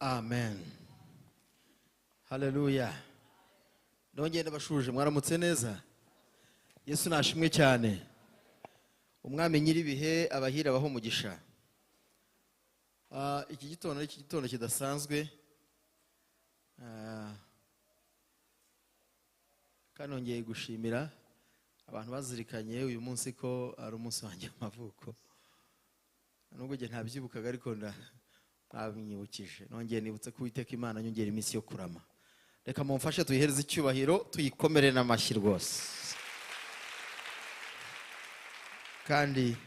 Amen. Haleluya. Nongeye ndabashuje, mwaramutse neza. Yesu nashimwe cyane. Umwami nyiribihe abahira abaho umugisha. Iki gitondo, iki gitondo kidasanzwe. Kandi nongeye gushimira abantu bazirikanye uyu munsi ko ari umunsi wanjye w'amavuko. Nubwo njye ntabyibukaga ariko nabimwibukije. Nongeye nibutse ko Uwiteka Imana nyongera iminsi yo kurama. Reka mumfashe tuyihereze icyubahiro, tuyikomere n'amashyi rwose. Kandi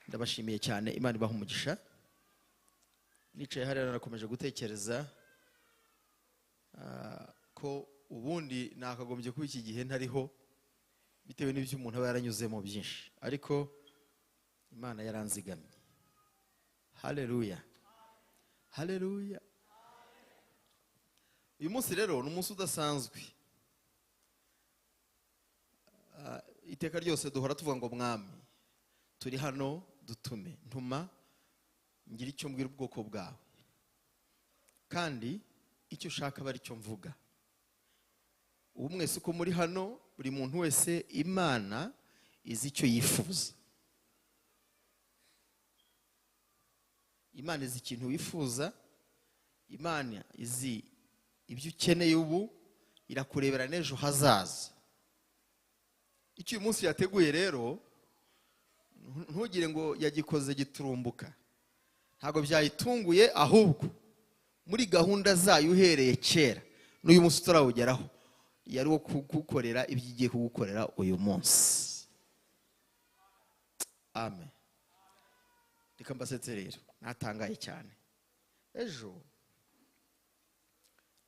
ndabashimiye cyane, Imana ibaha umugisha. Nicaye hariya narakomeje gutekereza ko ubundi nakagombye kuba iki gihe ntariho bitewe n'ibyo umuntu aba yaranyuzemo byinshi, ariko Imana yaranzigamye. Haleluya, haleluya. Uyu munsi rero ni umunsi udasanzwe. Iteka ryose duhora tuvuga ngo mwami turi hano dutume, ntuma ngira icyo mbwira ubwoko bwawe, kandi icyo ushaka bari cyo mvuga. Ubu mwese uko muri hano, buri muntu wese Imana izi icyo yifuza. Imana izi ikintu wifuza, Imana izi ibyo ukeneye ubu, irakurebera n'ejo hazaza. Icyo uyu munsi yateguye rero, ntugire ngo yagikoze giturumbuka, ntabwo byayitunguye, ahubwo muri gahunda zayo uhereye kera n'uyu munsi turawugeraho, yari wo kugukorera ibyo igiye kugukorera uyu munsi. Amen. Reka mbasetse rero, natangaye cyane. Ejo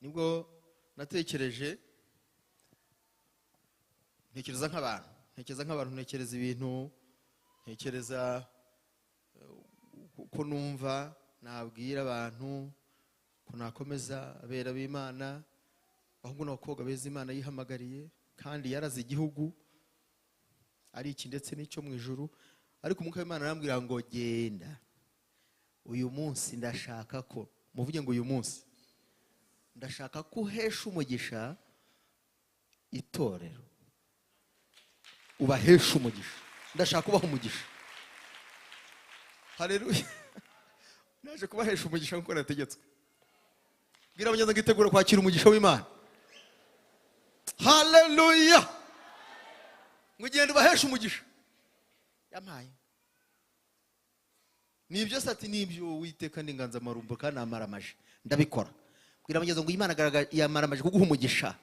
nibwo natekereje, ntekereza nk'abantu, ntekereza nk'abantu, ntekereza ibintu, ntekereza ko numva nabwira abantu ko nakomeza abera b'Imana, ahubwo n'abakobwa beza Imana yihamagariye kandi yaraze igihugu ari iki ndetse n'icyo mu ijuru. Ariko Umwuka w'Imana arambwira ngo genda uyu munsi, ndashaka ko muvuge ngo uyu munsi ndashaka ko uhesha umugisha itorero, ubahesha umugisha, ndashaka kubaha umugisha. Haleluya. Naje kubahesha umugisha nkuko nategetswe. Bwira abanyaza ngitegura kwakira umugisha w'Imana. Haleluya. Ngugenda ubahesha umugisha yampaye. Nibyo se ati nibyo Uwiteka n'inganzamarumbo kandi amaramaje ndabikora. Bwira abanyaza ngo Imana yamaramaje kuguha umugisha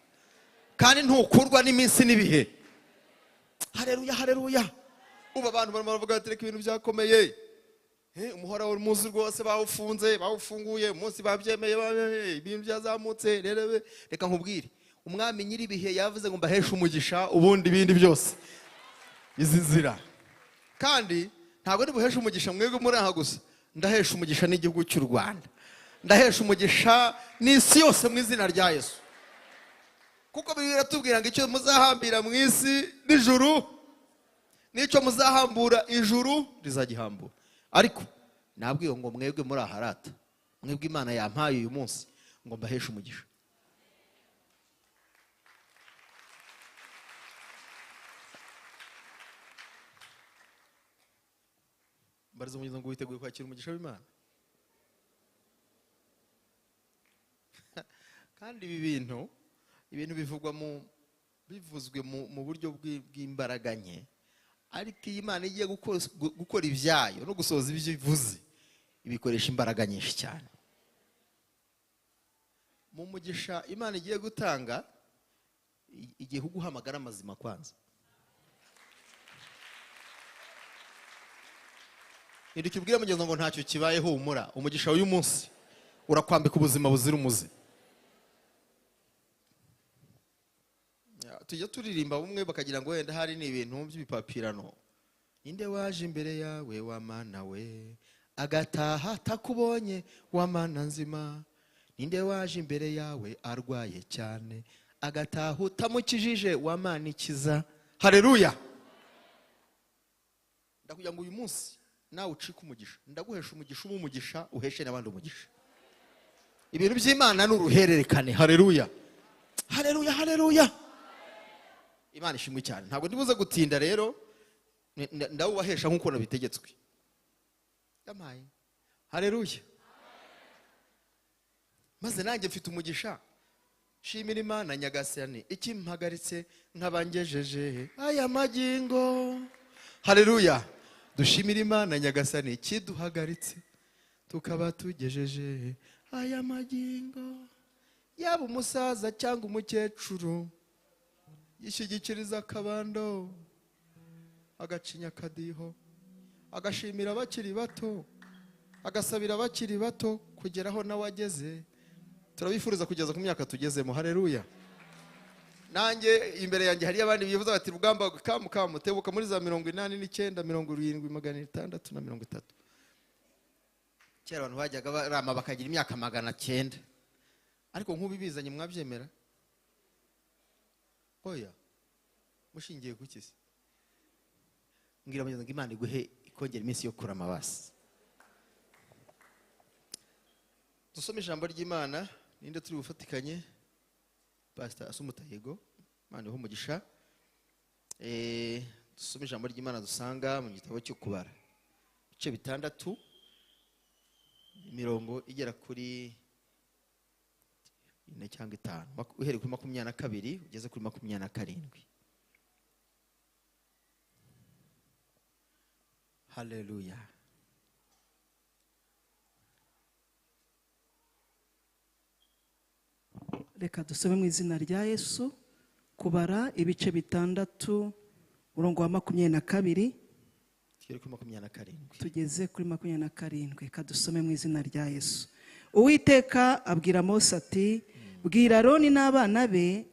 kandi ntukurwa n'iminsi n'ibihe. Haleluya, haleluya. Ubu abantu barimo baravuga bati reka ibintu byakomeye. Umuhora w'umunsi rwose bawufunze, bawufunguye, umunsi babyemeye, ibintu byazamutse. Reka nkubwire, Umwami nyiribihe yavuze ngo mbaheshe umugisha, ubundi ibindi byose izi nzira. Kandi ntabwo ndi buheshe umugisha mwebwe muri aha gusa, ndahesha umugisha n'igihugu cy'u Rwanda, ndahesha umugisha n'isi yose mu izina rya Yesu. Kuko Bibiliya iratubwira ngo icyo muzahambira mu isi n'ijuru, n'icyo muzahambura ijuru rizagihambura. Ariko nabwiwe ngo mwebwe muri aharata, mwebwe Imana yampaye uyu munsi ngo mbaheshe umugisha. Mbariza umugizi ngo witeguye kwakira umugisha w'Imana. Kandi ibi bintu, ibintu bivugwa mu, bivuzwe mu buryo bw'imbaraga nke, ariko iyi Imana igiye gukora ibyayo no gusohoza ibyo ivuze, ibikoresha imbaraga nyinshi cyane. Mu mugisha Imana igiye gutanga, igiye kuguhamagara amazima kwanza. Nidukibwira mugenzi ngo ntacyo kibaye, humura, umugisha w'uyu munsi urakwambika ubuzima buzira umuze. Tujya turirimba bumwe bakagira ngo wenda hari ni ibintu by'ibipapirano. Ninde waje imbere yawe wa mana we, agataha atakubonye wa mana nzima? Ninde waje imbere yawe arwaye cyane, agataha utamukijije wa mana ikiza? Haleluya. Ndakugira ngo uyu munsi nawe ucike umugisha, ndaguhesha umugisha, ube umugisha, uheshe n'abandi umugisha. Ibintu by'Imana ni uruhererekane. Haleluya, haleluya, haleluya! Imana ishimwe cyane. Ntabwo ndibuze gutinda rero, ndawubahesha nk'uko nabitegetswe. Yamaye. Haleluya! Maze nanjye mfite umugisha. Shimira Imana Nyagasani ikimpagaritse nkabangejeje aya magingo. Haleluya! Dushimira Imana Nyagasani ikiduhagaritse tukaba tugejeje aya magingo. Yaba umusaza cyangwa umukecuru, yishyigikiriza akabando, agacinya akadiho, agashimira abakiri bato, agasabira abakiri bato kugeraho nawe ageze. Turabifuriza kugeza ku myaka tugezemo. Haleluya! Nanjye imbere yanjye hari abandi bivuza bati Rugamba kamu kamu tebuka muri za 89, 70, 630. Kera abantu bajyaga barama bakagira imyaka 900, ariko nk'ubu bizanye mwabyemera? Oya, mushingiye ku kisi? Mbwira mugenzi ngo Imana iguhe ikongera iminsi yo kurama. Basi dusome ijambo ry'Imana. Ninde turi bufatikanye? Pastor Asumutayego, Imana ihe umugisha. Dusome ijambo ry'Imana dusanga mu gitabo cyo Kubara, ibice 6, imirongo igera kuri 4 cyangwa 5, uhereye kuri 22 ugeze kuri 27. Haleluya! Reka dusome mu izina rya Yesu. Kubara ibice 6, umurongo wa 22 tugere kuri 27. Tugeze kuri 27. Reka dusome mu izina rya Yesu. Uwiteka abwira Mose ati: bwira Aroni n'abana be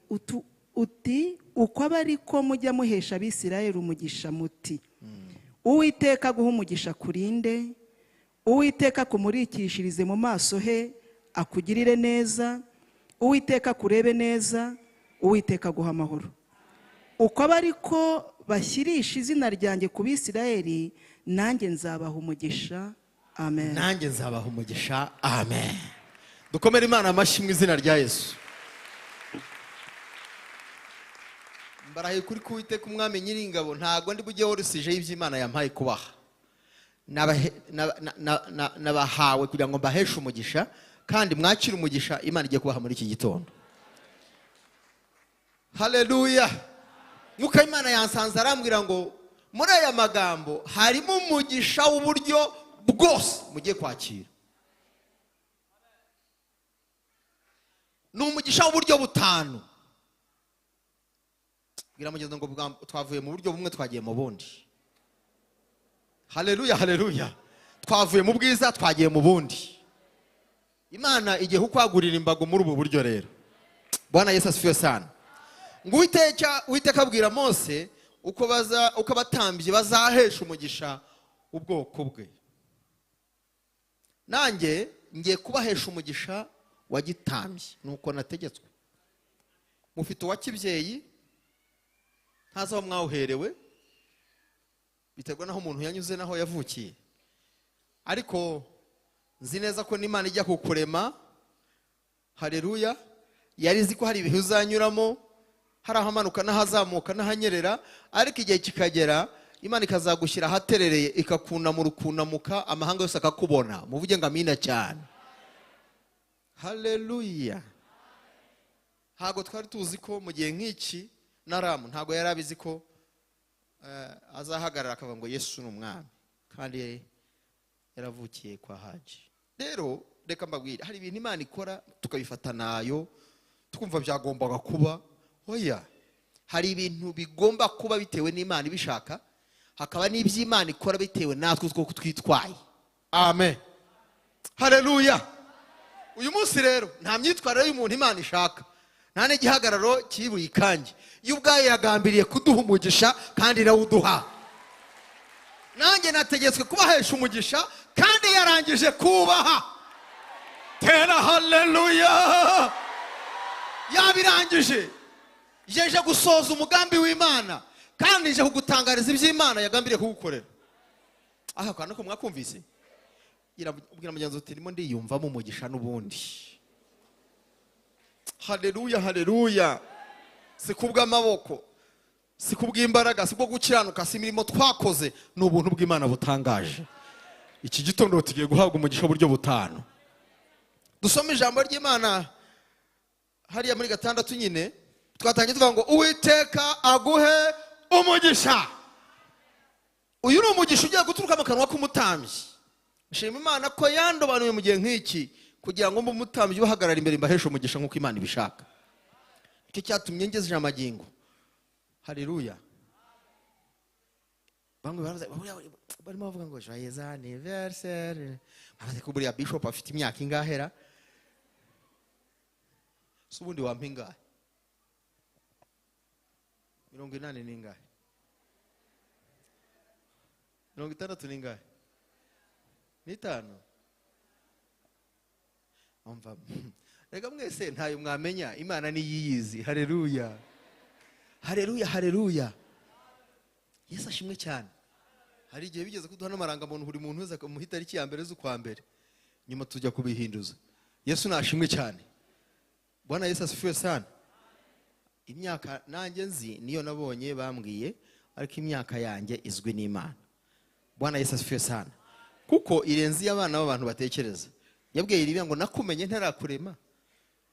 uti uko aba ari ko mujya muhesha Abisirayeli umugisha muti: Uwiteka aguhe umugisha kurinde, Uwiteka akumurikishirize mu maso he akugirire neza, Uwiteka akurebe neza, Uwiteka aguha amahoro. Uko aba ari ko bashyirisha izina ryanjye ku Bisirayeli, nanjye nzabaha umugisha. Amen. Nanjye nzabaha umugisha. Amen. Dukomere Imana amashyi mu izina rya Yesu. Mbarahiye kuri ku Uwiteka umwami nyiringabo, ntabwo ndi bujye worusije y'iby'Imana yampaye kubaha. Nabahawe kugira ngo mbaheshe umugisha, kandi mwakire umugisha Imana igiye kubaha muri iki gitondo. Haleluya! Mwuka Imana yansanze arambwira ngo muri aya magambo harimo umugisha w'uburyo bwose mugiye kwakira. Ni umugisha w'uburyo 5. Bwira mugenzi ngo twavuye mu buryo bumwe twagiye mu bundi. Haleluya, haleluya! Twavuye mu bwiza twagiye mu bundi. Imana igiye kukwagurira imbago muri ubu buryo rero. Bwana Yesu asifiwe sana. Ngo Uwiteka abwira Mose uko abatambyi bazahesha umugisha ubwoko bwe. Nanjye ngiye kubahesha umugisha wa gitambyi, nuko nategetswe. Mufite uwa kibyeyi, ntazi aho mwawuherewe, biterwa naho umuntu yanyuze naho yavukiye. Ariko nzi neza ko n'Imana ijya kukurema, haleluya, yari izi ko hari ibihe uzanyuramo, hari ahamanuka n'ahazamuka n'ahanyerera, ariko igihe kikagera Imana ikazagushyira ahaterereye, ikakunamura ukunamuka, amahanga yose akakubona. Muvuge ngo amina cyane. Haleluya! Ntabwo twari tuzi ko mu gihe nk'iki na Ramu ntabwo yari abizi ko azahagarara akavuga ngo Yesu ni umwami, kandi yaravukiye kwa Haji. Rero reka mbabwire, hari ibintu Imana ikora tukabifata nayo twumva byagombaga kuba. Oya, hari ibintu bigomba kuba bitewe n'Imana ibishaka, hakaba n'iby'Imana ikora bitewe natwe uko twitwaye. Amen. Haleluya! Uyu munsi rero nta myitwarire y'umuntu Imana ishaka, nta n'igihagararo kibuye ikange. Yo ubwayo yagambiriye kuduha umugisha kandi irawuduha. Nanjye nategetswe kubahesha umugisha kandi yarangije kubaha. Tera haleluya! Yabirangije. Yeje gusoza umugambi w'Imana, kandi nje kugutangariza iby'Imana yagambiriye kugukorera. Aha kantu ko mwakumvise? Bwira mugenzi uti ndimo ndiyumvamo umugisha n'ubundi. Haleluya, haleluya! Si kubw'amaboko, si kubw'imbaraga, si bwo gukiranuka, si imirimo twakoze, ni ubuntu bw'Imana butangaje. Iki gitondo tugiye guhabwa umugisha w'uburyo butanu. Dusome ijambo ry'Imana hariya muri 6 nyine. Twatangiye tuvuga ngo Uwiteka aguhe umugisha. Uyu ni umugisha ugiye guturuka mu kanwa k'umutambyi. Nshima Imana ko yandobanuye mu gihe nk'iki kugira ngo mbe umutambyi uhagarara imbere, mbaheshe umugisha nk'uko Imana ibishaka. Icyo cyatumye ngeze amagingo. Haleluya! Bamwe barimo bavuga ngo joyeux anniversaire, baraze ko buriya bishop afite imyaka ingahera. Si ubundi wampa ingahe? 80 ni ingahe? 60 ni ingahe? 5? Umva, reka mwese ntayo mwamenya, Imana niyiyizi. Haleluya, haleluya, haleluya! Yesu ashimwe cyane. Hari igihe bigeze kuduha n'amarangamuntu, buri muntu wese akamuha itariki ya 1 z'ukwa mbere, nyuma tujya kubihinduza. Yesu nashimwe cyane. Bwana Yesu asifiwe sana. Imyaka nanjye nzi niyo nabonye bambwiye, ariko imyaka yanjye izwi n'Imana. Bwana Yesu asifiwe sana, kuko irenze iy'abana b'abantu batekereza. Yabwiye Yeremiya ngo nakumenye ntarakurema.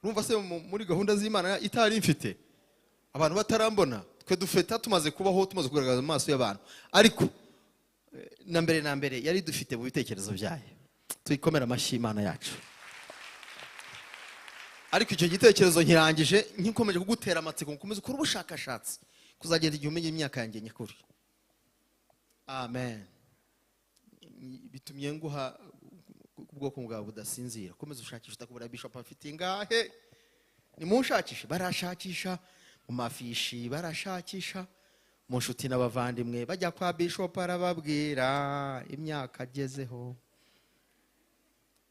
Urumva se muri gahunda z'Imana itari mfite abantu batarambona, twe dufeta tumaze kubaho, tumaze kugaragaza mu maso y'abantu, ariko na mbere na mbere yari dufite mu bitekerezo byayo. Tuyikomera amashyi Imana yacu. Ariko icyo gitekerezo nkirangije, nkikomeje kugutera amatsiko, nkomeze ukora ubushakashatsi kuzagenda igihe umenye imyaka yanjye nyakuri. Amen. Bitumye nguha ubwoko bwawe budasinzira. Komeza ushakisha, utakubura bishop afite ingahe. Nimunshakishe, barashakisha mu mafishi, barashakisha mu nshuti n'abavandimwe, bajya kwa bishop arababwira imyaka agezeho.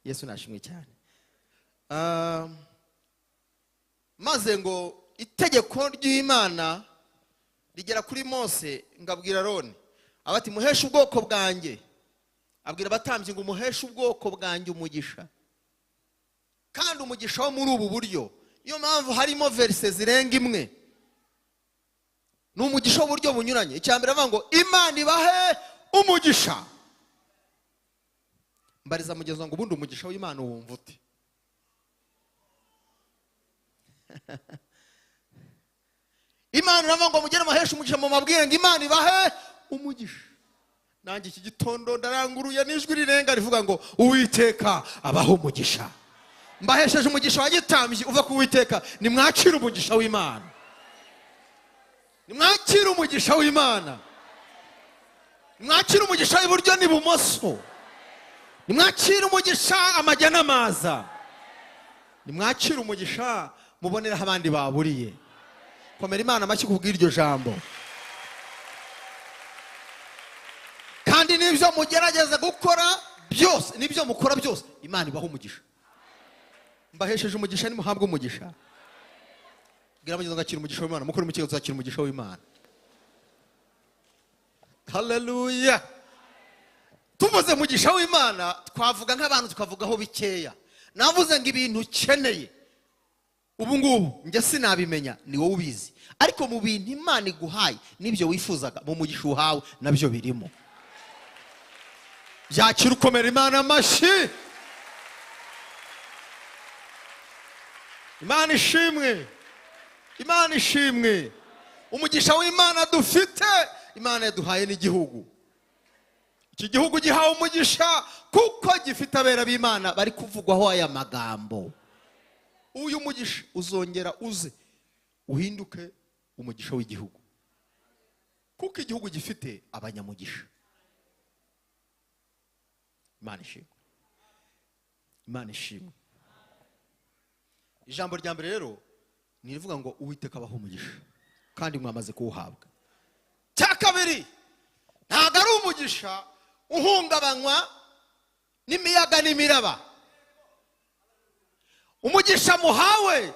Yesu nashimwe cyane. Maze ngo itegeko ry'Imana rigera kuri Mose, ngabwira Aroni abati muheshe ubwoko bwanjye, abwira abatambyi ngo muheshe ubwoko bwanjye umugisha, kandi umugisha wo muri ubu buryo. Niyo mpamvu harimo verse zirenga imwe, ni umugisha w'uburyo bunyuranye. Icya mbere avuga ngo Imana ibahe umugisha. Mbariza mugenzi wanjye ngo ubundi umugisha w'Imana wumva ute? Imana iravuga ngo mugere muheshe umugisha, mu mabwire ngo Imana ibahe umugisha. Nanjye iki gitondo ndaranguruye n'ijwi rirenga rivuga ngo Uwiteka abahe umugisha. Mbahesheje umugisha wa gitambyi uva ku Uwiteka. Nimwakire umugisha w'Imana, nimwakire umugisha w'Imana, nimwakire umugisha w'iburyo n'ibumoso, nimwakire umugisha amajya n'amaza, nimwakire umugisha muboneraho abandi baburiye. Komera Imana amashyi kubw'iryo jambo. Kandi n'ibyo mugerageza gukora byose, n'ibyo mukora byose, Imana ibaha umugisha. Mbahesheje umugisha, nimuhabwe umugisha. Bwira mugenzi wawe ngo akira umugisha w'Imana, mukore mu kiganza akira umugisha w'Imana. Haleluya! Tuvuze umugisha w'Imana twavuga nk'abantu, tukavugaho bikeya. Navuze ngo ibintu ukeneye ubu ngubu njye sinabimenya, ni wowe ubizi, ariko mu bintu Imana iguhaye n'ibyo wifuzaga mu mugisha uhawe nabyo birimo. Byakira ukomera Imana amashyi. Imana ishimwe, Imana ishimwe. Umugisha w'Imana dufite, Imana yaduhaye n'igihugu. Iki gihugu gihawe umugisha kuko gifite abera b'Imana bari kuvugwaho aya magambo. Uyu mugisha uzongera uze uhinduke umugisha w'igihugu, kuko igihugu gifite abanyamugisha. Imana ishimwe, Imana ishimwe. Ijambo rya mbere rero ni irivuga ngo Uwiteka abahe umugisha, kandi mwamaze kuwuhabwa. Cya kabiri, ntabwo ari umugisha uhungabanywa n'imiyaga n'imiraba. Umugisha muhawe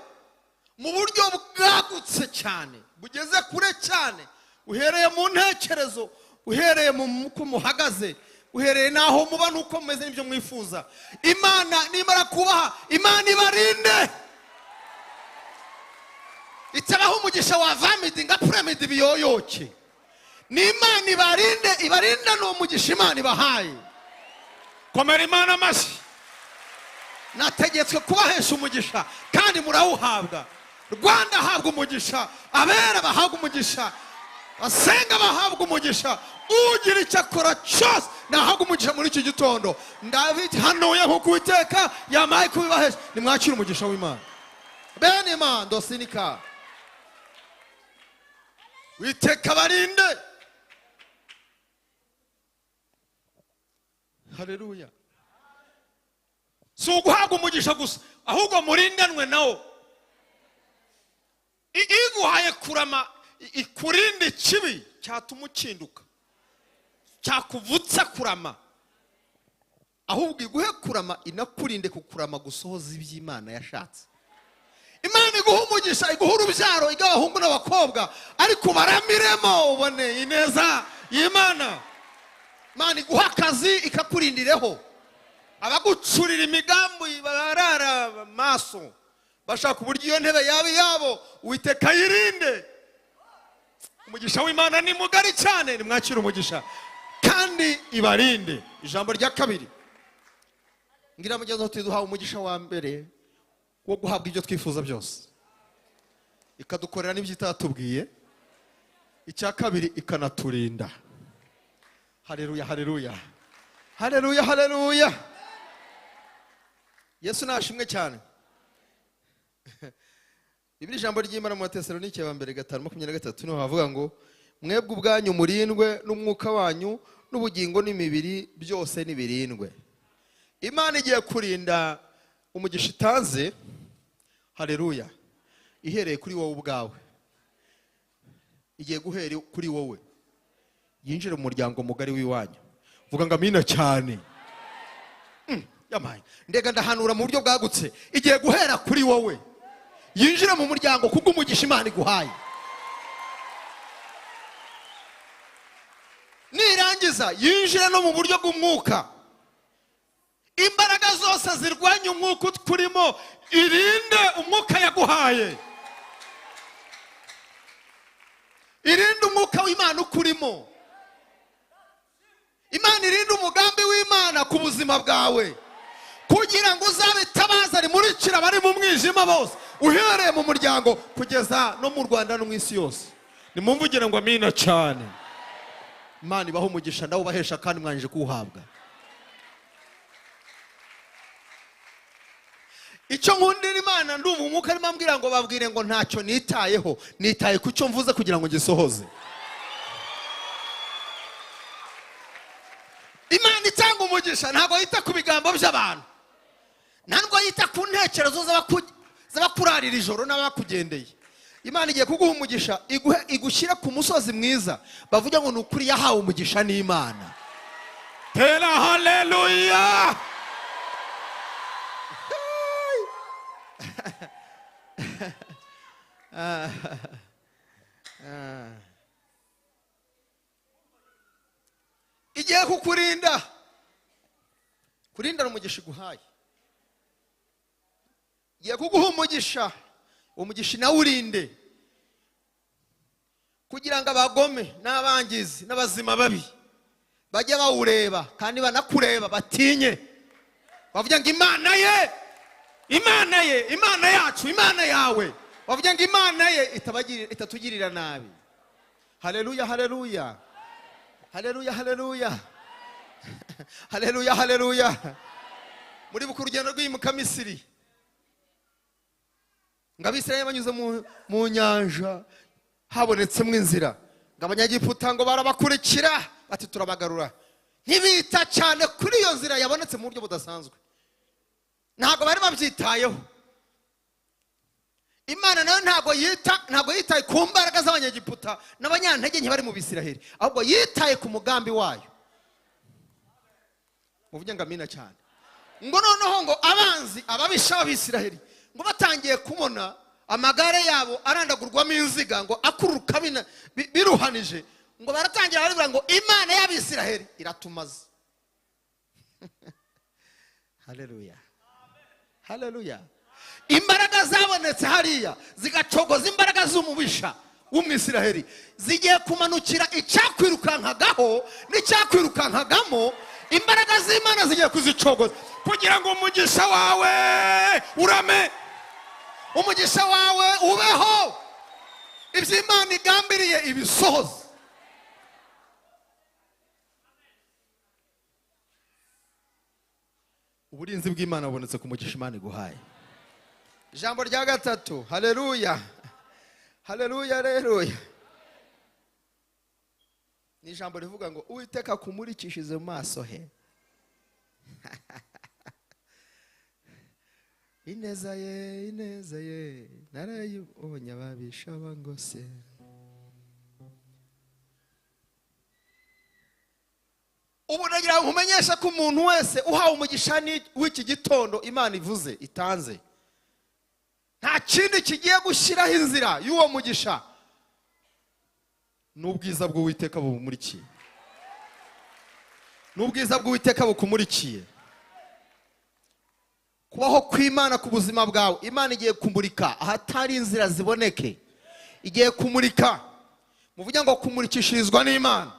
mu buryo bwagutse cyane, bugeze kure cyane, uhereye mu ntekerezo, uhereye mu uko muhagaze, uhereye n'aho muba n'uko mumeze n'ibyo mwifuza. Imana nimara kubaha, Imana ibarinde. Itabaha umugisha wa vamidi nga pyramide biyoyoke. Ni Imana ibarinde, ibarinda ni umugisha Imana ibahaye. Komera Imana amashyi. Nategetswe kubahesha umugisha kandi murawuhabwa. Rwanda ahabwa umugisha, abera bahabwa umugisha, basenga bahabwa umugisha, ugira icyo akora cyose nahabwa umugisha muri iki gitondo. Ndabihanuye nk'uko Uwiteka yamaye kubibahesha. Nimwakire umugisha w'Imana. Bene Imana dosinika, Uwiteka barinde. Haleluya. Si uguhabwa umugisha gusa, ahubwo murindanwe nawo. Iguhaye kurama, ikurinde ikibi cyatuma ukinduka, cyakuvutsa kurama. Ahubwo iguhe kurama, inakurinde kukurama gusohoza iby'Imana yashatse. Imana iguha umugisha, iguha urubyaro, iguha abahungu n'abakobwa, ariko ubaramiremo ubone ineza y'Imana. Imana iguha akazi ikakurindireho. Abagucurira imigambi barara maso bashaka uburyo iyo ntebe yaba iyabo, Uwiteka yirinde. Umugisha w'Imana ni mugari cyane, nimwakire umugisha kandi ibarinde. Ijambo rya kabiri ngira mugenzi wacu, duhawe umugisha wa mbere wo guhabwa ibyo twifuza byose, ikadukorera n'ibyo itatubwiye. Icya kabiri, ikanaturinda. Haleluya, haleluya, haleluya, haleluya. Yesu nashimwe cyane. Bibiri ijambo ry'Imana mu Batesalonike ba mbere 5:23 niho havuga ngo mwebwe ubwanyu murindwe n'umwuka wanyu n'ubugingo n'imibiri byose nibirindwe. Imana igiye kurinda umugisha itanze, haleluya, ihereye kuri wowe ubwawe. Igiye guhera kuri wowe, yinjire mu muryango mugari w'iwanyu. Vuga ngo amina cyane. Yamaye. Ndega ndahanura mu buryo bwagutse. Igiye guhera kuri wowe, yinjire mu muryango kubw'umugisha Imana iguhaye. Nirangiza yinjire no mu buryo bw'umwuka. Imbaraga zose zirwanya umwuka uturimo, irinde umwuka yaguhaye. Irinde umwuka w'Imana ukurimo. Imana irinde umugambi w'Imana ku buzima bwawe, kugira ngo uzabitabaza rimurikira abari mu mwijima bose, uhereye mu muryango kugeza no mu Rwanda no mu isi yose. Nimumvugire ngo amina cyane. Imana ibahe umugisha, ndawubahesha kandi mwangije kuwuhabwa. Icyo nkundira Imana, ndumva umwuka arimo ambwira ngo babwire ngo ntacyo nitayeho, nitaye ku cyo mvuze kugira ngo ngisohoze. Imana itanga umugisha ntabwo yita ku bigambo by'abantu, ntabwo yita ku ntekerezo z'abakurarira ijoro n'abakugendeye. Imana igiye kuguha umugisha, igushyira ku musozi mwiza, bavuga ngo ni ukuri yahawe umugisha n'Imana. Tera haleluya. Igiye kukurinda, kurindana umugisha iguhaye. Igiye kuguha umugisha, umugisha nawe urinde, kugira ngo abagome n'abangizi n'abazima babi bajye bawureba kandi banakureba batinye, bavuge ngo Imana ye, Imana ye, Imana yacu, Imana yawe, bavuge ngo Imana ye itatugirira nabi. Haleluya, haleluya, haleluya, haleluya, haleluya, haleluya. Muri buku urugendo rw'imuka Misiri, ngo Abisirayeli banyuze mu nyanja habonetsemo inzira, ngo abanyagiputa ngo barabakurikira bati turabagarura. Ntibita cyane kuri iyo nzira yabonetse mu buryo budasanzwe, ntabwo bari babyitayeho. Imana nayo ntabwo yitaye ku mbaraga z'abanyagiputa n'abanyantege nke bari mu Bisiraheli, ahubwo yitaye ku mugambi wayo. Muvuge ngo amina cyane. Ngo noneho ngo abanzi ababisha b'Abisiraheli ngo batangiye kubona amagare yabo arandagurwamo inziga, ngo akururuka biruhanije, ngo baratangira baravuga ngo Imana y'Abisiraheli iratumaze. Haleluya, haleluya. Imbaraga zabonetse hariya zigacogoza imbaraga z'umubisha w'Umwisiraheli, zigiye kumanukira icyakwirukankagaho n'icyakwirukankagamo. Imbaraga z'Imana zigiye kuzicogoza kugira ngo umugisha wawe urame, umugisha wawe ubeho, ibyo Imana igambiriye ibisohoze. Uburinzi bw'Imana bubonetse ku mugisha Imana iguhaye. Ijambo rya gatatu, haleluya, haleluya, haleluya, ni ijambo rivuga ngo Uwiteka akumurikishije mu maso he ineza ye, ineza ye narayibonye ababisha bangose. Ubu nagira ngo nkumenyeshe ko umuntu wese uhawe umugisha w'iki gitondo Imana ivuze itanze, nta kindi kigiye gushyiraho inzira y'uwo mugisha n'ubwiza bw'Uwiteka bumurikiye, n'ubwiza bw'Uwiteka bukumurikiye. Kubaho kw'Imana ku buzima bwawe, Imana igiye kumurika ahatari inzira ziboneke, igiye kumurika. Muvuge ngo kumurikishirizwa n'Imana,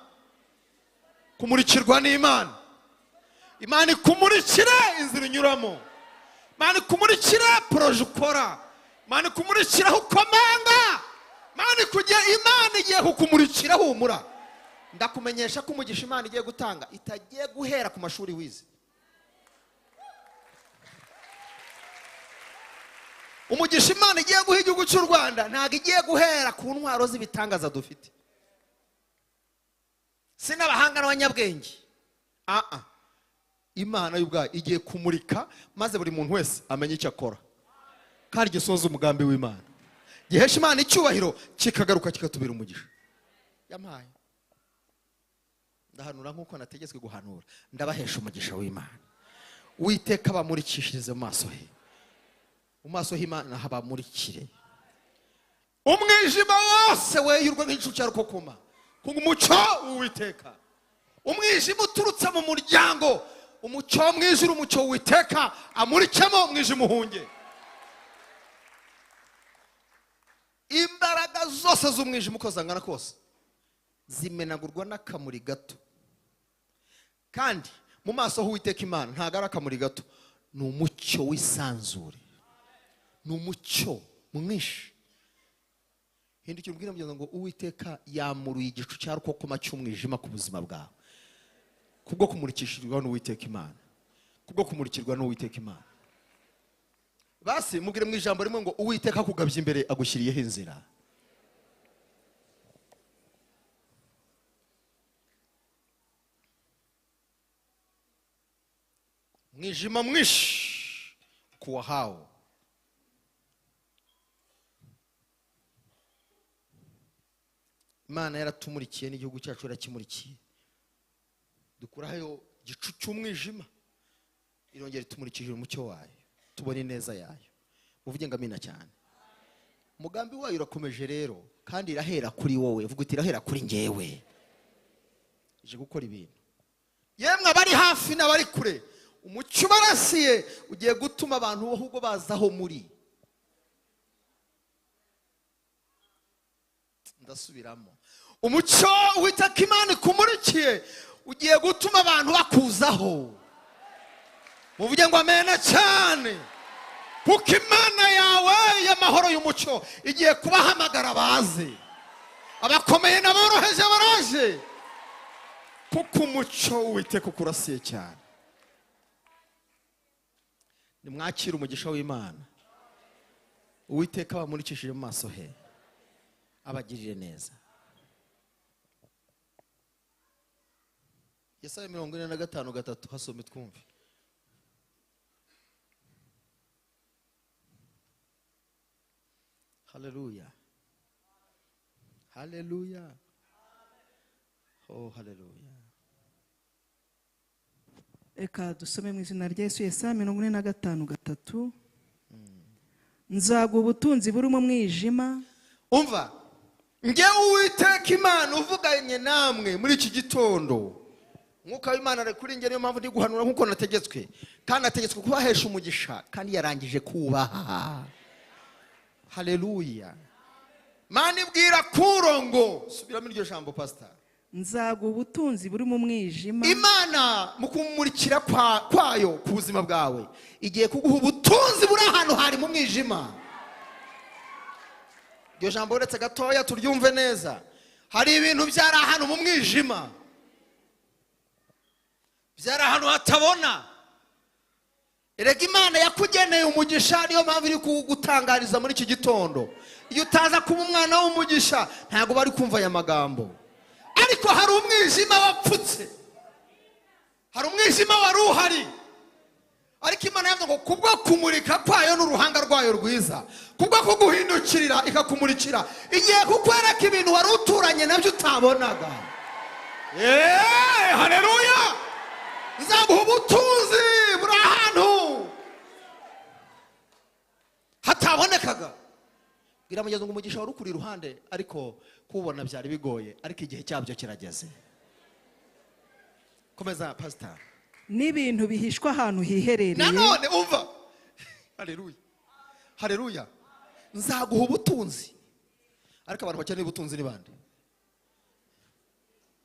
kumurikirwa n'Imana. Imana ikumurikire inzira unyuramo, Imana ikumurikire poroje ukora, Imana ikumurikire aho ukomanga, Imana igiye kukumurikira humura. Ndakumenyesha ko umugisha Imana igiye gutanga itagiye guhera ku mashuri wize. Umugisha Imana igiye guha igihugu cy'u Rwanda ntabwo igiye guhera ku ntwaro z'ibitangaza dufite, si n'abahanga n'abanyabwenge. Imana y'ubwayo igiye kumurika maze buri muntu wese amenye icyo akora, kandi gisoza umugambi w'Imana, gihesha Imana icyubahiro, kikagaruka kikatubera umugisha. Yampaye, ndahanura nk'uko nategetswe guhanura, ndabahesha umugisha w'Imana. Uwiteka bamurikishirize mu maso he, mu maso h'Imana habamurikire. Umwijima wose weyurwe nk'igicu cya rukokoma ku umucyo w'Uwiteka. Umwijima uturutse mu muryango, umucyo mwijuru, umucyo w'Uwiteka amurikemo, umwijima uhunge. Imbaraga zose z'umwijima uko zangana kose zimenagurwa n'akamuri gato. Kandi mu maso h'Uwiteka Imana ntabwo ari akamuri gato, ni umucyo w'isanzure, ni umucyo mwinshi. Hindukira ubwire mugenzi ngo Uwiteka yamuruye igicu cya rukokoma cy'umwijima ku buzima bwawe, kubwo kumurikishirwa n'Uwiteka Imana, kubwo kumurikirwa n'Uwiteka Imana. Basi mubwire mu ijambo rimwe ngo Uwiteka akugabye imbere agushyiriyeho inzira. Mwijima mwinshi kuwahawe. Imana yaratumurikiye n'igihugu cyacu yarakimurikiye, dukuraho igicu cy'umwijima, irongera itumurikije umucyo wayo, tubone ineza yayo. Muvuge ngo amina cyane. Umugambi wayo urakomeje rero, kandi irahera kuri wowe. Vuga uti irahera kuri njyewe, ije gukora ibintu. Yemwe abari hafi n'abari kure, umucyo ubarasiye ugiye gutuma abantu ahubwo bazaho muri. Ndasubiramo, umucyo Uwiteka Imana ikumurikiye ugiye gutuma abantu bakuzaho. Muvuge ngo amena cyane, kuko Imana yawe y'amahoro y'umucyo igiye kubahamagara baze, abakomeye n'aboroheje baraje, kuko umucyo Uwiteka ukurasiye cyane. Nimwakire umugisha w'Imana. Uwiteka bamurikishije mu maso he, abagirire neza. Yesaya 45:3, hasome twumve. Haleluya, haleluya, oh haleluya. Reka dusome mu izina rya Yesu. Yesaya 45:3. Nzaguha ubutunzi burimo umwijima. Umva, nge Uwiteka Imana uvuganye namwe muri iki gitondo, Mwuka w'Imana ari kuri nge, niyo mpamvu ndi guhanura nkuko nategetswe. Kandi ategetswe kubahesha umugisha, kandi yarangije kubaha. Haleluya. Mana ibwira Kuro ngo, subiramo iryo jambo pastor. Nzaguha ubutunzi buri mu mwijima. Imana mu kumurikira kwayo ku buzima bwawe igiye kuguha ubutunzi buri ahantu hari mu mwijima. Iryo jambo uretse gatoya turyumve neza. Hari ibintu byari ahantu mu mwijima, byari ahantu hatabona. Erega Imana yakugeneye umugisha, niyo mpamvu iri kugutangariza muri iki gitondo. Iyo utaza kuba umwana w'umugisha ntabwo bari kumva aya magambo. Ariko hari umwijima wapfutse, hari umwijima wari uhari, ariko Imana yavuze ngo kubwo kumurika kwayo n'uruhanga rwayo rwiza, kubwo kuguhindukirira ikakumurikira, igiye kukwereka ibintu wari uturanye nabyo utabonaga. Haleluya! Nzaguha ubutunzi buri ahantu hatabonekaga. Bwira mugenzi ngo umugisha wari ukuri iruhande, ariko kuwubona byari bigoye, ariko igihe cyabyo kirageze. Komeza pastor. N'ibintu bihishwa ahantu hiherereye. Nanone umva. Haleluya. Haleluya. Nzaguha ubutunzi. Ariko abantu bakeneye ubutunzi ni bande?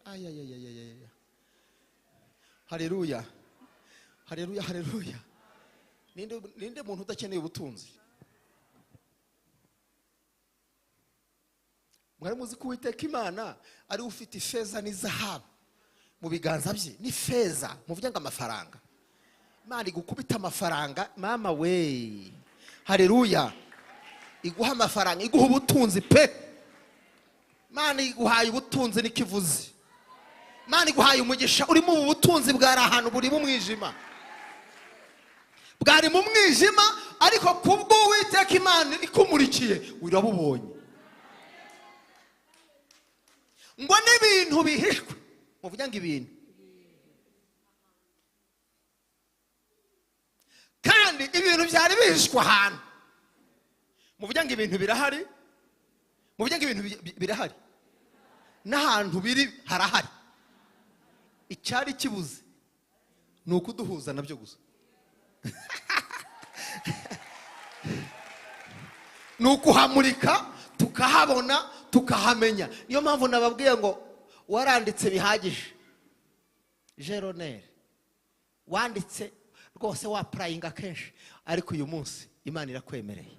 Ay ay ay ay ay. Haleluya. Haleluya, haleluya. Ninde muntu udakeneye ubutunzi? Mwari muzi ko Uwiteka Imana ari ufite ifeza n'izahabu mu biganza bye. Ni feza, muvuge ngo amafaranga. Imana igukubita amafaranga, mama we. Haleluya. Iguha amafaranga, iguha ubutunzi pe. Imana iguhaye ubutunzi n'ikivuzi. Imana iguhaye umugisha urimo ubu butunzi bwari ahantu buri mu mwijima. Bwari mu mwijima, ariko kubwo Uwiteka Imana ikumurikiye urabubonye. Ngo n'ibintu bihishwe, muvuge ngo ibintu. Kandi ibintu byari bihishwe ahantu. Muvuge ngo ibintu birahari, muvuge ngo ibintu birahari. N'ahantu biri harahari. Icyari kibuze ni ukuduhuza nabyo gusa. Ni ukuhamurika tukahabona tukahamenya. Niyo mpamvu nababwiye ngo waranditse bihagije. Jeronere wanditse rwose waprayinga kenshi, ariko uyu munsi Imana irakwemereye.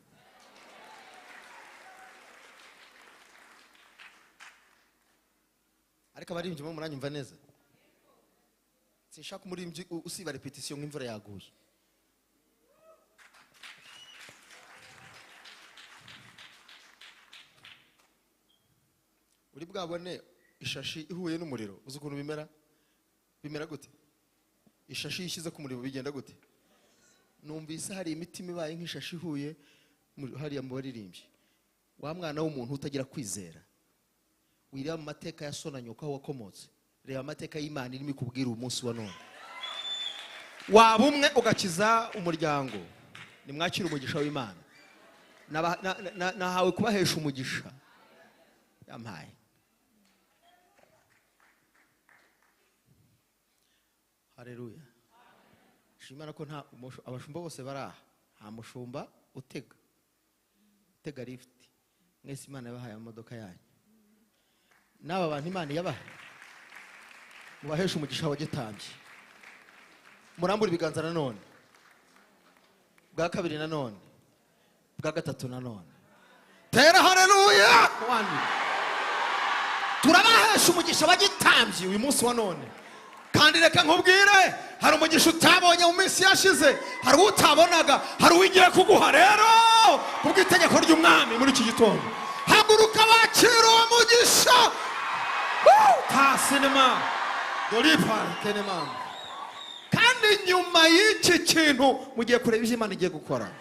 Ariko abaririmbyi bo muranyumva neza? Sinshaka umuririmbyi usiba repetition nk'imvura yaguye. Uri bwabone ishashi ihuye n'umuriro, uzi ukuntu bimera? Bimera gute? Ishashi ishyize ku muriro bigenda gute? Numvise hari imitima ibaye nk'ishashi ihuye hariya mu baririmbyi. Wa mwana w'umuntu utagira kwizera, wireba mu mateka ya so na nyoko aho wakomotse, reba amateka y'Imana irimo ikubwira umunsi wa none. Waba umwe ugakiza umuryango. Nimwakire umugisha w'Imana. Nahawe kubahesha umugisha yampaye. Haleluya. Shimana ko nta abashumba bose baraha, nta mushumba utega lift. Mwese Imana yabahaye amamodoka yanyu. N'aba bantu Imana yabaha, mubahesha umugisha wa gitambye. Murambura ibiganza nanone, bwa kabiri nanone, bwa gatatu nanone. Tera haleluya. Turabahesha umugisha wa gitambye uyu munsi wa none. Kandi reka nkubwire, hari umugisha utabonye mu minsi yashize, hari utabonaga, hari uwigiye kuguha rero kubw'itegeko ry'umwami muri iki gitondo. Haguruka wakira uwo mugisha. Ta sinema doripa kenema. Kandi nyuma y'iki kintu mugiye kureba ibyo Imana igiye gukora.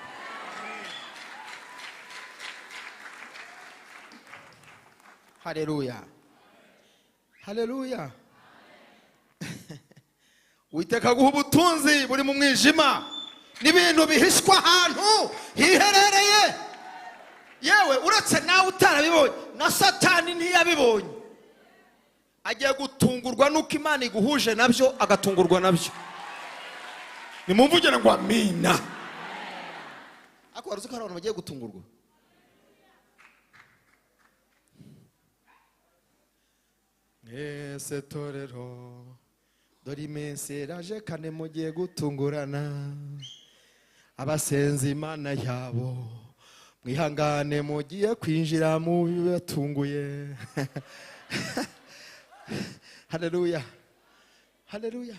Haleluya. Haleluya. Uwiteka aguha ubutunzi buri mu mwijima n'ibintu bihishwa ahantu hiherereye. Yewe uretse nawe utarabibonye, na Satani ntiyabibonye. Agiye gutungurwa nuko Imana iguhuje nabyo, agatungurwa nabyo. Nimumvugire ngo amina. Ariko wari uzi ko hari abantu bagiye gutungurwa. Mwese torero, dore iminsi iraje kane mugiye gutungurana. Abasenze Imana yabo mwihangane, mugiye kwinjira mu bibatunguye. Haleluya, haleluya.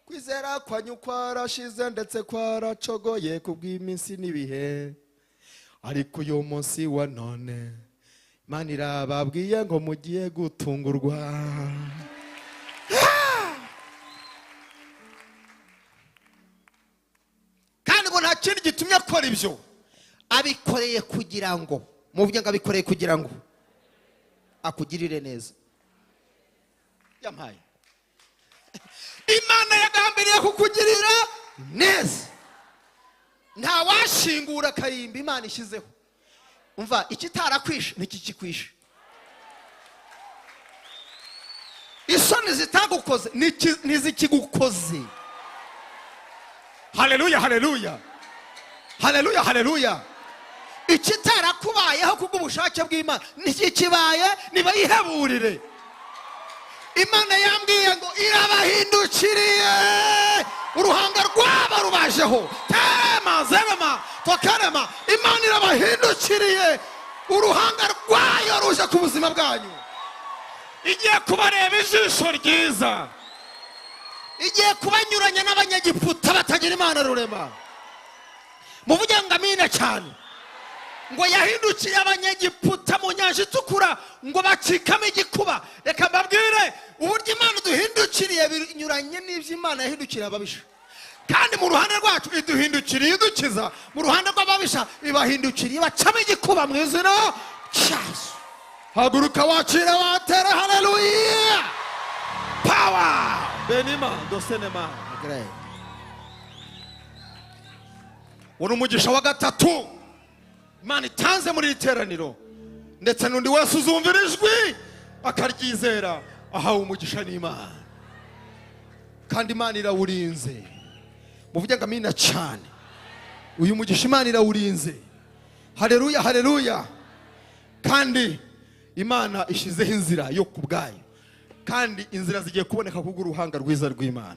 Kwizera kwanyu kwarashize ndetse kwaracogoye kubw'iminsi n'ibihe, ariko uyu munsi wa none Imana irababwiye ngo mugiye gutungurwa. Kandi ngo nta kindi gitumye akora ibyo, abikoreye kugira ngo muvuge ngo abikoreye kugira ngo akugirire neza. Yampaye Imana yagambiriye kukugirira neza. Nta washingura akayimba Imana ishyizeho. Umva, ikitarakwishe ntikikikwishe, isoni zitagukoze ntizikigukoze. Haleluya, haleluya, haleluya, haleluya. Ikitarakubayeho kubw'ubushake bw'Imana ntikikibaye, nibayiheburire. Imana yambwiye ngo irabahindukiriye, uruhanga rwabo rubajeho. Tema zerema tokarema. Imana irabahindukiriye, uruhanga rwayo ruje ku buzima bwanyu. Igiye kubareba ijisho ryiza, igiye kubanyuranya n'abanyagiputa batagira Imana rurema. Muvuge ngo amina cyane. Ngo yahindukiye abanyagiputa mu nyanja itukura ngo bacikamo igikuba. Reka mbabwire uburyo Imana iduhindukiriye binyuranye n'ibyo Imana yahindukiriye ababisha. Kandi mu ruhande rwacu iduhindukiriye idukiza, mu ruhande rw'ababisha ibahindukiriye bacamo igikuba mu izina rya Yesu. Haguruka wakire watere, haleluya. Power benima dosenema. Uwo umugisha wa gatatu Imana itanze muri iri teraniro, ndetse n'undi wese uzumvira ijwi akaryizera ahawe umugisha n'Imana. Kandi Imana irawurinze. Muvuge ngo amina cyane. Uyu mugisha Imana irawurinze. Haleluya, haleluya. Kandi Imana ishizeho inzira yo kubwayo, kandi inzira zigiye kuboneka kubw'uruhanga rwiza rw'Imana.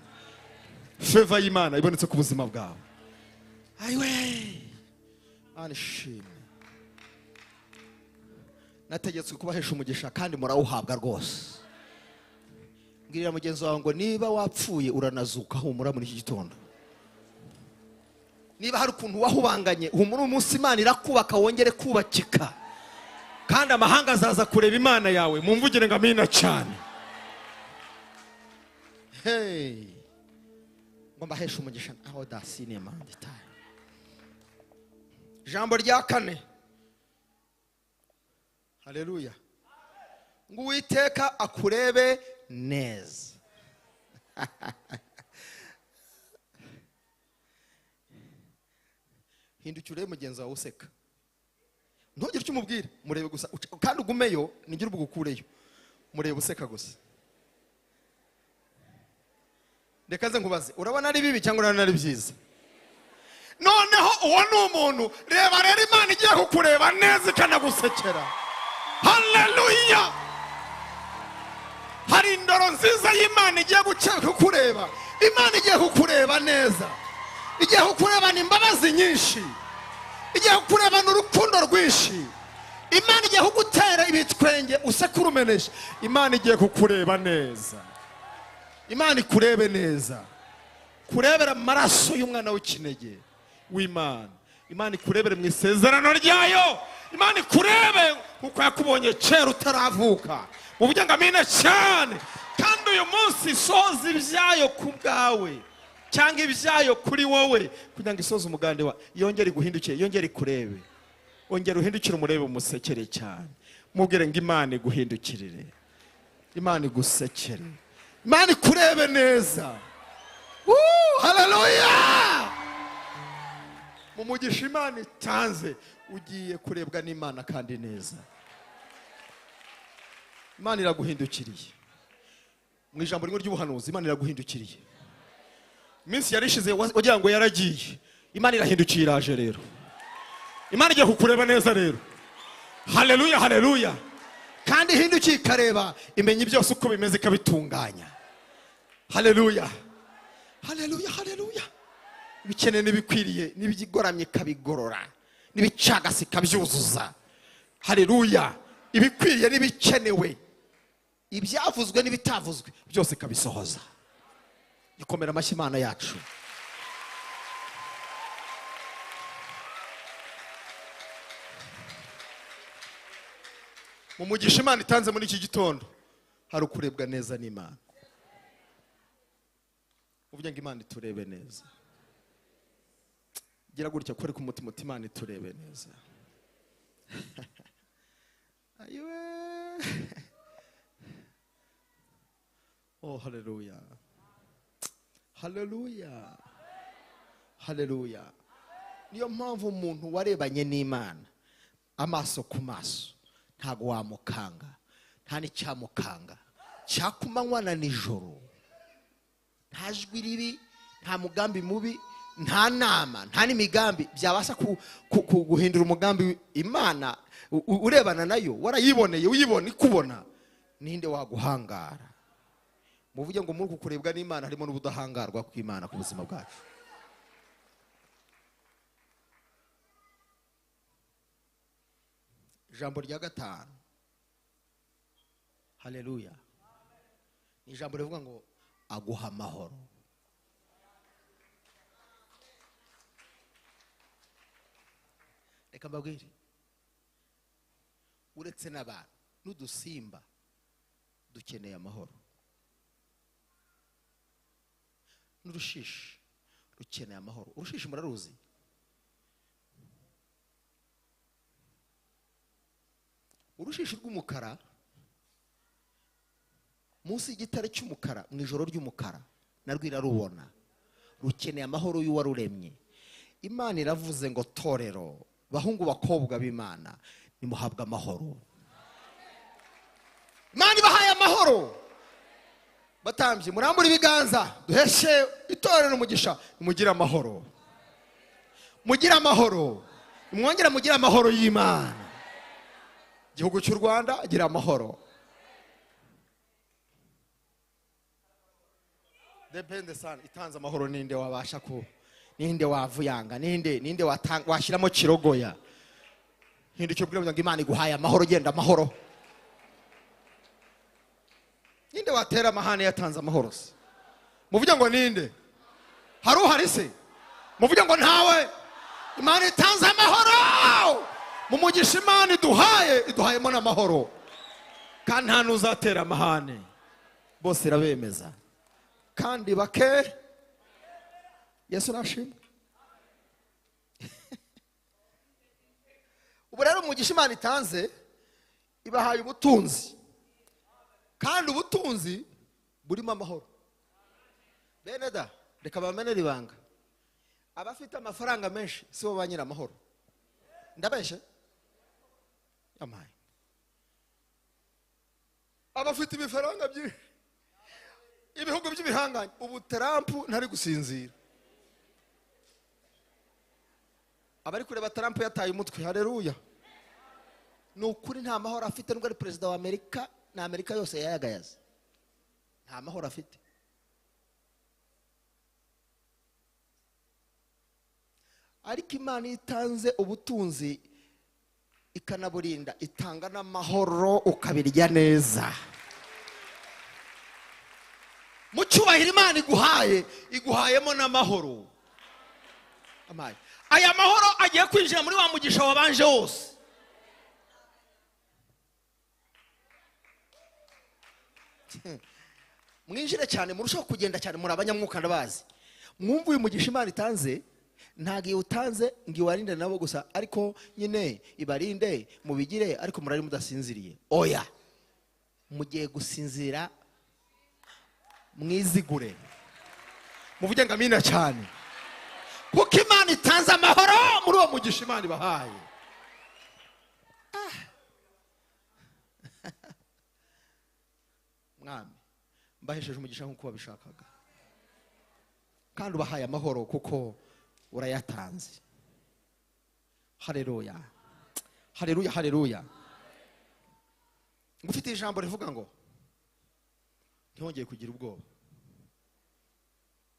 Favor y'Imana ibonetse ku buzima bwawe. Ayiwe, Imana ishimwe. Nategetswe kubahesha umugisha kandi murawuhabwa rwose. Mbwirira mugenzi wawe ngo niba wapfuye uranazuka, humura muri iki gitondo. Niba hari ukuntu wahubanganye, humura umunsi Imana irakubaka wongere kubakika. Kandi amahanga azaza kureba Imana yawe. Mumvugire ngo amina cyane. Hey, ngo mbaheshe umugisha aho da sinema nditaye. Ijambo rya kane. Haleluya. Ngo Uwiteka akurebe neza. Hindukira urebe mugenzi wawe useka, ntugire icyo umubwira, murebe gusa, kandi ugumeyo, nigire ubugukureyo, murebe useka gusa. Reka nze nkubaze, urabona ari bibi cyangwa urabona ari byiza? Noneho uwo ni umuntu, reba rero Imana igiye kukureba neza ikanagusekera. Haleluya. Hari indoro nziza y'Imana igiye kukureba. Imana igiye kukureba neza, igiye kukurebana imbabazi nyinshi, igiye kukurebana urukundo rwinshi. Imana igiye kugutera ibitwenge usekura umenesha. Imana igiye kukureba neza. Imana ikurebe neza, kurebera amaraso y'umwana w'ikinege w'Imana. Imana ikurebere mu isezerano ryayo. Imana ikurebe kuko yakubonye kera utaravuka. Muvuge ngo amina cyane. Kandi uyu munsi isoza ibyayo ku bwawe cyangwa ibyayo kuri wowe, kugira ngo isoze umugande wa yongere iguhindukire, yongere ikurebe. Ongera uhindukire umurebe, umusekere cyane. Mubwire ngo Imana iguhindukirire, Imana igusekere, Imana ikurebe neza. Haleluya. Mu mugisha Imana itanze ugiye kurebwa n'Imana kandi neza. Imana iraguhindukiriye. Mu ijambo rimwe ry'ubuhanuzi, Imana iraguhindukiriye. Iminsi yarishize wagira ngo yaragiye. Imana irahindukiye iraje rero. Imana igiye kukureba neza rero. Haleluya, haleluya. Kandi ihindukiye ikareba, imenya byose uko bimeze ikabitunganya. Haleluya, haleluya, haleluya. Ibikene n'ibikwiriye, n'ibigoramye ikabigorora, n'ibicagase ikabyuzuza. Haleluya. Ibikwiriye n'ibikenewe, ibyavuzwe n'ibitavuzwe, byose ikabisohoza. Ikomera amashyi Imana yacu. Mu mugisha Imana itanze muri iki gitondo hari ukurebwa neza n'Imana. Uvuge ngo Imana iturebe neza. Gira gutya kore ku mutima uti Imana iturebe neza. Ayiwe. Oh, haleluya, haleluya, haleluya. Niyo mpamvu umuntu warebanye n'Imana amaso ku maso ntago wamukanga, nta n'icyamukanga, cyakumanywa na nijoro. Nta jwi ribi, nta mugambi mubi, nta nama, nta n'imigambi byabasha guhindura umugambi Imana urebana nayo. Warayiboneye, uyibona ikubona, ninde waguhangara? Muvuge ngo muri kukurebwa n'Imana harimo n'ubudahangarwa kw'Imana ku buzima bwacu. Ijambo rya gatanu, haleluya, ni ijambo rivuga ngo aguha amahoro. Reka mbabwire, uretse n'abantu n'udusimba dukeneye amahoro. N'urushishi rukeneye amahoro. Urushishi muraruzi? Urushishi rw'umukara munsi y'igitare cy'umukara mu ijoro ry'umukara narwo irarubona. Rukeneye amahoro y'uwaruremye. Imana iravuze ngo torero, bahungu bakobwa b'Imana, nimuhabwe amahoro. Imana ibahaye amahoro. Batambye murambure ibiganza duheshe itorero umugisha. Mugire amahoro, mugire amahoro, mwongera mugire amahoro y'Imana. Igihugu cy'u Rwanda gira amahoro. Depende sana itanze amahoro, ninde wabasha ku, ninde wavuyanga, ninde washyiramo kirogoya. Hindukira ubwira ngo Imana iguhaye amahoro, genda amahoro. Ninde watera amahane yatanze amahoro se? Muvuge ngo ninde? Hari uhari se? Muvuge ngo ntawe. Imana itanze amahoro. Mu mugisha Imana iduhaye, iduhayemo n'amahoro. Kandi nta n'uzatera amahane, bose irabemeza kandi bake. Yesu nashimwe. Ubu rero umugisha Imana itanze ibahaye ubutunzi, kandi ubutunzi burimo amahoro. Bene da, reka bamenere ibanga, abafite amafaranga menshi si bo ba nyir'amahoro. Ndabeshe? Amaye. Abafite ibifaranga byinshi, ibihugu by'ibihanganye, ubu Trump ntari gusinzira. Abari kureba Trump yataye umutwe. Haleluya. Ni ukuri nta mahoro afite, nubwo ari perezida wa Amerika na Amerika yose yayagayaza, nta mahoro afite. Ariko Imana itanze ubutunzi ikanaburinda, itanga n'amahoro ukabirya neza. Mu cyubahiro Imana iguhaye, iguhayemo n'amahoro. Aya mahoro agiye kwinjira muri wa mugisha wabanje wose. Mwinjire cyane, murushaho kugenda cyane, muri abanyamwuka ndabazi. Mwumva uyu mugisha Imana itanze, ntabwo iwutanze ngo iwarinde nabo gusa, ariko nyine ibarinde mubigire, ariko murari mudasinziriye. Oya, mugiye gusinzira mwizigure. Muvuge ngo amina cyane, kuko Imana itanze amahoro muri uwo mugisha Imana ibahaye. Mwami, mbahesheje umugisha nk'uko wabishakaga. Kandi ubahaye amahoro kuko urayatanze. Haleluya, haleluya, haleluya. Ngufite ijambo rivuga ngo ntihongeye kugira ubwoba.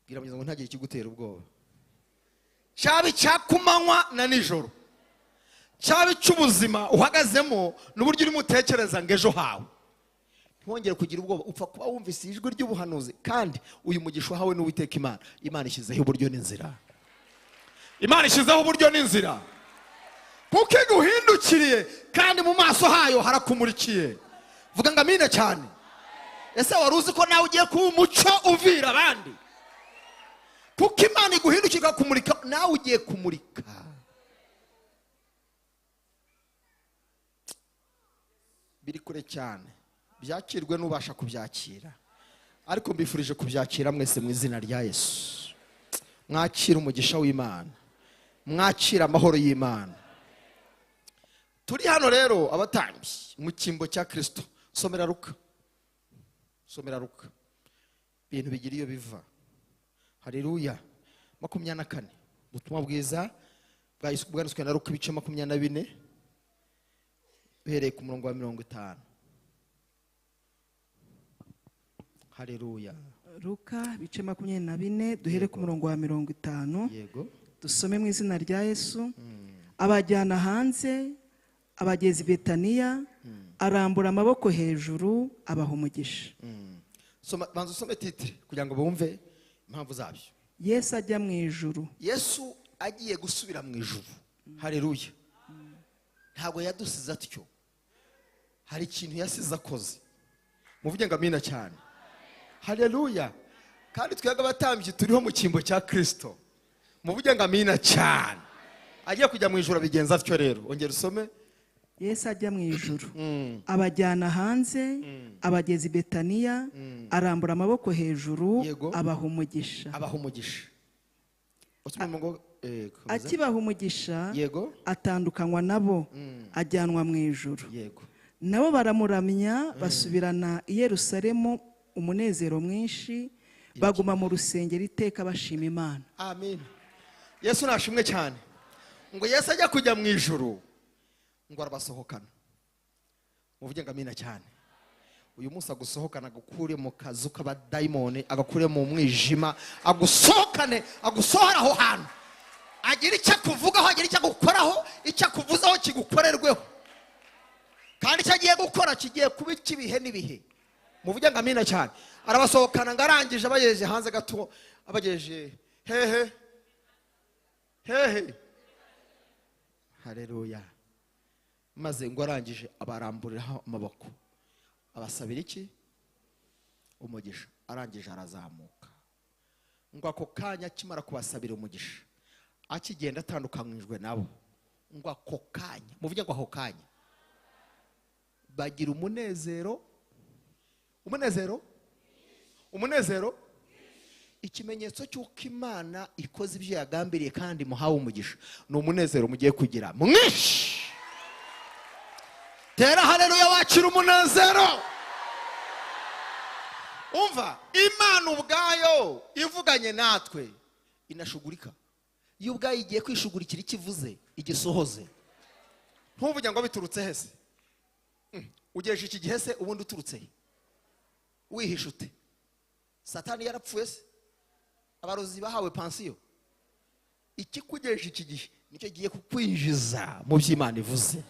Bwira mugenzi ngo ntagire ikigutera ubwoba. Cyaba icya kumanywa na nijoro, cyaba icy'ubuzima uhagazemo n'uburyo urimo utekereza ngo ejo hawe, ntihongere kugira ubwoba. Upfa kuba wumvise ijwi ry'ubuhanuzi, kandi uyu mugisha uhawe n'Uwiteka Imana. Imana ishyizeho uburyo n'inzira. Imana ishyizeho uburyo n'inzira, kuko iguhindukiriye kandi mu maso hayo harakumurikiye. Vuga ngo amina cyane. Ese wari uzi ko nawe ugiye kuba umucyo uvira abandi? Kuko Imana iguhindukira ikakumurika, nawe ugiye kumurika. Biri kure cyane, byakirwe n'ubasha kubyakira, ariko mbifurije kubyakira mwese mu izina rya Yesu. Mwakira umugisha w'Imana, mwakira amahoro y'Imana. Turi hano rero abatambyi mu cyimbo cya Kristo. Somera Luka, somera Luka, ibintu bigira iyo biva. Haleluya. 24, ubutumwa bwiza bwanditswe na Luka ibice 24 uhereye ku murongo wa 50. Haleluya. Luka ibice 24 duhere ku murongo wa 50. Yego. Dusome mu izina rya Yesu. Abajyana hanze, abageza i Betaniya, arambura amaboko hejuru abaha umugisha. Soma, banza usome titre kugira ngo bumve impamvu zabyo. Yesu ajya mu ijuru. Yesu agiye gusubira mu ijuru. Haleluya. Ntabwo yadusize atyo, hari ikintu yasize akoze. Muvuge ngo amina cyane. Haleluya. Kandi twebwe abatambyi turiho mu cyimbo cya Kristo. Muvuge ngo amina cyane. Agiye kujya mu ijuru abigenza atyo rero. Ongera usome. Yesu ajya mu ijuru, abajyana hanze, abageza i Betaniya, arambura amaboko hejuru abaha umugisha. Abaha umugisha. Akibaha umugisha, atandukanywa nabo, ajyanwa mu ijuru. Nabo baramuramya, basubirana i Yerusalemu umunezero mwinshi, baguma mu rusengero iteka bashima Imana. Amen. Yesu nashimwe cyane. Ngo Yesu ajya kujya mu ijuru ngo arabasohokana. Muvuge ngo amina cyane. Uyu munsi agusohokana, agukure mu kazu k'abadayimoni, agakure mu mwijima, agusohokane, agusohora aho hantu, agira icyo akuvugaho, agira icyo agukoraho, icyo akuvuzaho kigukorerweho. Kandi icyo agiye gukora kigiye kuba icy'ibihe n'ibihe. Muvuge ngo amina cyane. Arabasohokana ngo arangije abagejeje hanze gato, abagejeje hehe hehe. Haleluya. Maze ngo arangije abaramburiraho amaboko, abasabira iki? Umugisha. Arangije arazamuka. Ngo ako kanya akimara kubasabira umugisha, akigenda atandukanyijwe nabo, ngo ako kanya, muvuge ngo ako kanya, bagira umunezero. Umunezero, umunezero, ikimenyetso cy'uko Imana ikoze ibyo yagambiriye kandi muhawe umugisha, ni umunezero mugiye kugira mwinshi. Tera haleluya, wakira umunezero. Umva, Imana ubwayo ivuganye natwe inashugurika. Iyo ubwayo igiye kwishugurikira ikivuze igisohoze. Ntuvuge ngo biturutse hese. Ugejeje iki gihe se ubundi uturutse he? Wihisha ute? Satani yarapfuye se? Abarozi bahawe pansiyo? Ikikugejeje iki gihe nicyo giye kukwinjiza mu by'Imana ivuze.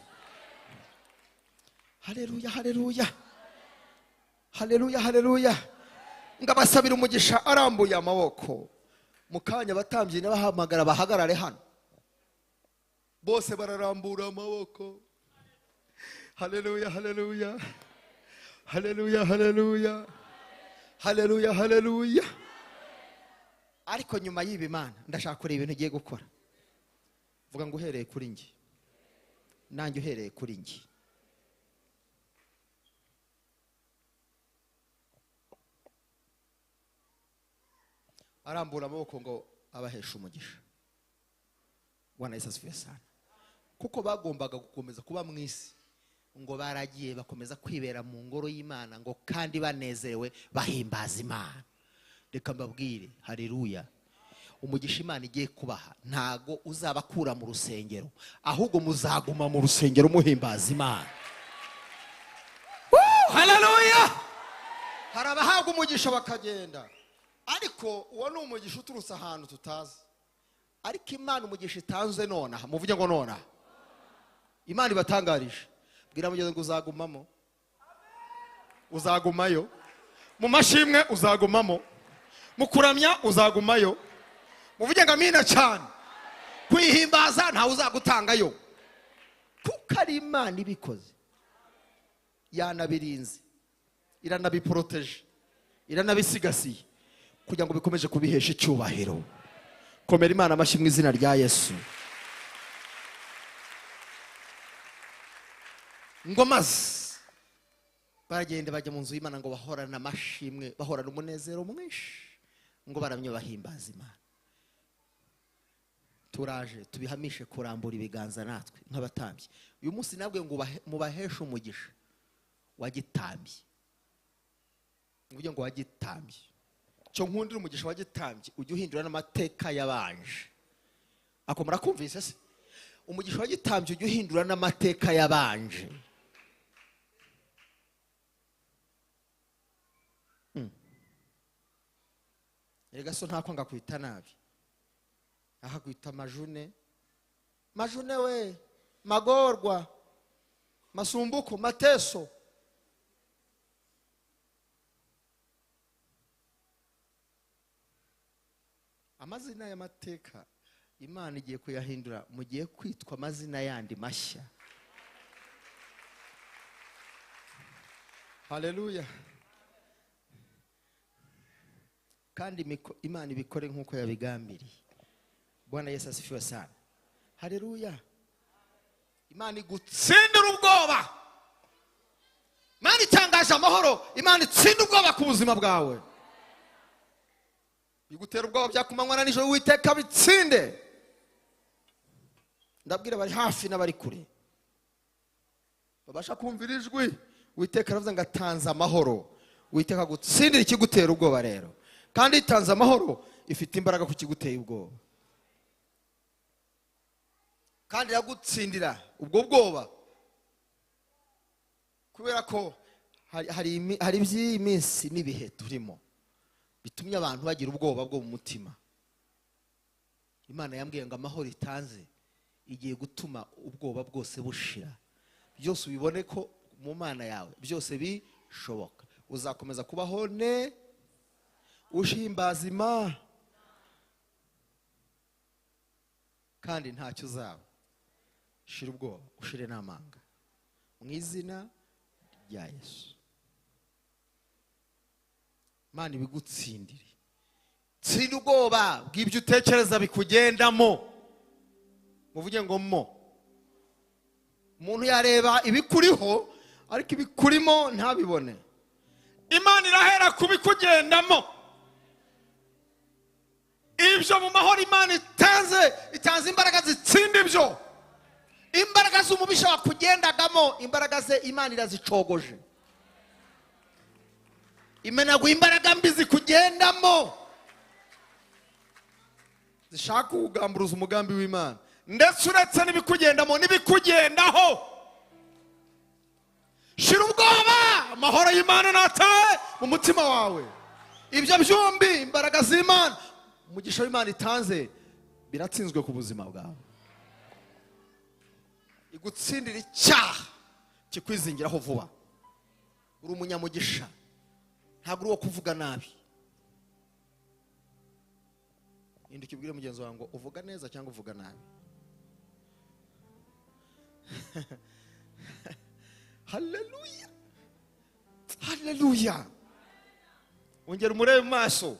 Haleluya, haleluya, haleluya, haleluya. Ngabasabira umugisha arambuye amaboko. Mu kanya abatambyi n'abahamagara bahagarare hano, bose bararambura amaboko. Haleluya, haleluya, haleluya, haleluya, haleluya, haleluya. Ariko nyuma y'ibi Imana ndashaka kureba ibintu igiye gukora. Vuga ngo uhereye kuri njye, nanjye uhereye kuri njye. Arambura amaboko ngo abaheshe umugisha. Bwana Yesu asifiwe sana. Kuko bagombaga gukomeza kuba mu isi, ngo baragiye bakomeza kwibera mu ngoro y'Imana, ngo kandi banezerewe bahimbaza Imana. Reka mbabwire, haleluya. Umugisha Imana igiye kubaha ntago uzabakura mu rusengero, ahubwo muzaguma mu rusengero muhimbaza Imana. Haleluya! Hari abahabwa umugisha bakagenda, ariko uwo ni umugisha uturutse ahantu tutazi. Ariko Imana umugisha itanze nonaha, muvuge ngo nonaha Imana ibatangarije. Bwira mugenzi ngo uzagumamo, uzagumayo mu mashimwe, uzagumamo mu kuramya, uzagumayo. Muvuge ngo amina cyane. Kwihimbaza ntawe uzagutangayo, kuko ari Imana ibikoze, yanabirinze, iranabiporoteje, iranabisigasiye kugira ngo bikomeje kubihesha icyubahiro. Komera Imana amashyi mu izina rya Yesu. Ngo maze baragenda bajya mu nzu y'Imana, ngo bahorana amashimwe, bahorana umunezero mwinshi, ngo baramye bahimbaza Imana. Turaje tubihamishe kurambura ibiganza natwe nk'abatambyi. Uyu munsi nabwe ngo mubaheshe umugisha wagitambye. Nguye ngo wagitambye. Cyo nkundira umugisha wagitambye ujye uhindura n'amateka yabanje. Ako murakumvise se? Umugisha wagitambye ujye uhindura n'amateka yabanje. Erega so ntako ngakwita nabi, akakwita majune, majune we, magorwa, masumbuko, mateso. Amazina y'amateka Imana igiye kuyahindura, mugiye kwitwa amazina yandi mashya. Haleluya! Kandi Imana ibikore nkuko yabigambiriye. Bwana Yesu asifiwe sana. Haleluya! Imana igutsindira ubwoba. Imana itangaje amahoro. Imana itsinda ubwoba ku buzima bwawe. Bigutera ubwoba byakumanywa na nijoro, Uwiteka bitsinde. Ndabwira bari hafi n'abari kure babasha kumvira ijwi, Uwiteka aravuze ngo atanze amahoro. Uwiteka gutsindira ikigutera ubwoba rero, kandi itanze amahoro ifite imbaraga ku kiguteye ubwoba, kandi iragutsindira ubwo bwoba. Kubera ko hari iby'iyi minsi n'ibihe turimo bitumye abantu bagira ubwoba bwo mu mutima. Imana yambwiye ngo amahoro itanze igiye gutuma ubwoba bwose bushira. Byose ubibone ko mu Mana yawe byose bishoboka. Uzakomeza kubaho ne ushimbaza Imana, kandi ntacyo uzaba. Shira ubwoba, ushire n'amanga mu izina rya Yesu. Imana ibigutsindire. Tsinda ubwoba bw'ibyo utekereza bikugendamo. Muvuge ngo mo. Umuntu yareba ibikuriho ariko ibikurimo ntabibone. Imana irahera kubikugendamo. Ibyo mu mahoro Imana itanze, itanze imbaraga zitsinda ibyo. Imbaraga z'umubisha wakugendagamo, imbaraga ze Imana irazicogoje. Imenaguye imbaraga mbi zikugendamo, zishaka kugamburuza umugambi w'Imana. Ndetse uretse n'ibikugendamo n'ibikugendaho. Shira ubwoba, amahoro y'Imana natahe mu mutima wawe. Ibyo byombi imbaraga z'Imana, umugisha w'Imana itanze biratsinzwe ku buzima bwawe. Igutsindira icyaha kikwizingiraho vuba. Uri umunyamugisha, ntabwo uri uwo kuvuga nabi. Hinduka ubwire mugenzi wawe ngo uvuga neza cyangwa uvuga nabi. Haleluya, haleluya. Ongera umurebe mu maso,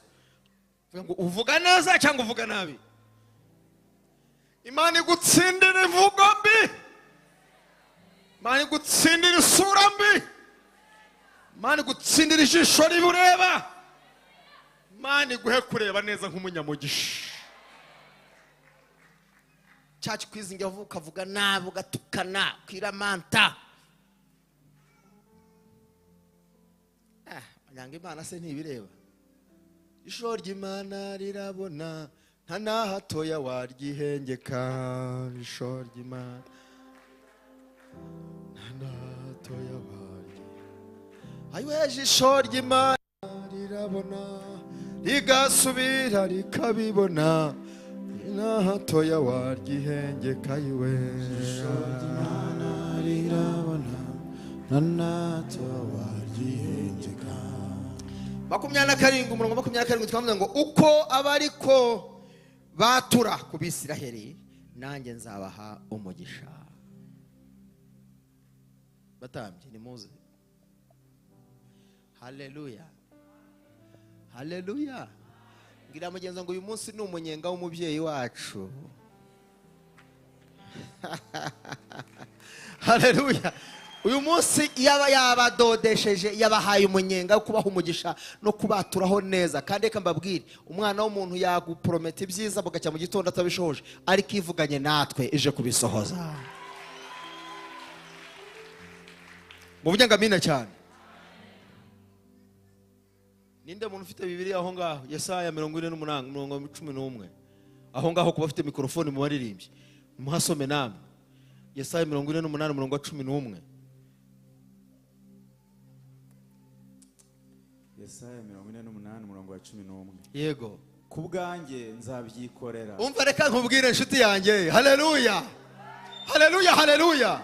ngo uvuga neza cyangwa uvuga nabi. Imana igutsindira imvugo mbi, Imana igutsindira isura mbi, Imana igutsindira ijisho ribi ureba, Imana iguhe kureba neza nk'umunyamugisha. Cyacu kwizingira vuba ukavuga nabi, ugatukana, ukiramanta. Nyanga Imana se ntibireba. Ijisho ry'Imana rirabona Nta na hatoya waryihengeka, ijisho ry'Imana. Nta na hatoya waryi, ayiwe, ijisho ry'Imana rirabona, rigasubira rikabibona. Na hatoya waryihengeka, ayiwe. Ijisho ry'Imana rirabona, nta na hato waryihengeka. 27, umurongo 27, twavuze ngo uko aba ariko batura ku Bisiraheli, nanjye nzabaha umugisha. Batambye, nimuze. Haleluya, haleluya! Ngira mugenzi ngo uyu munsi ni umunyenga w'umubyeyi wacu. Haleluya! Uyu munsi yaba yabadodesheje, yabahaye umunyenga wo kubaha umugisha no kubaturaho neza. Kandi reka mbabwire, umwana w'umuntu yaguprometa ibyiza bugacya mu gitondo atabishohoje, ariko ivuganye natwe ije kubisohoza. Muvuge ngo amina cyane. Ninde muntu ufite Bibiliya aho ngaho? Yesaya 48, umurongo 11. Aho ngaho kuba afite mikorofone mu baririmbyi, muhasome namwe. Yesaya 48, umurongo wa 11. Yesaya 48, umurongo wa 11. Yego. Ku bwanjye nzabyikorera. Umva, reka nkubwire, inshuti yanjye. Haleluya, haleluya, haleluya!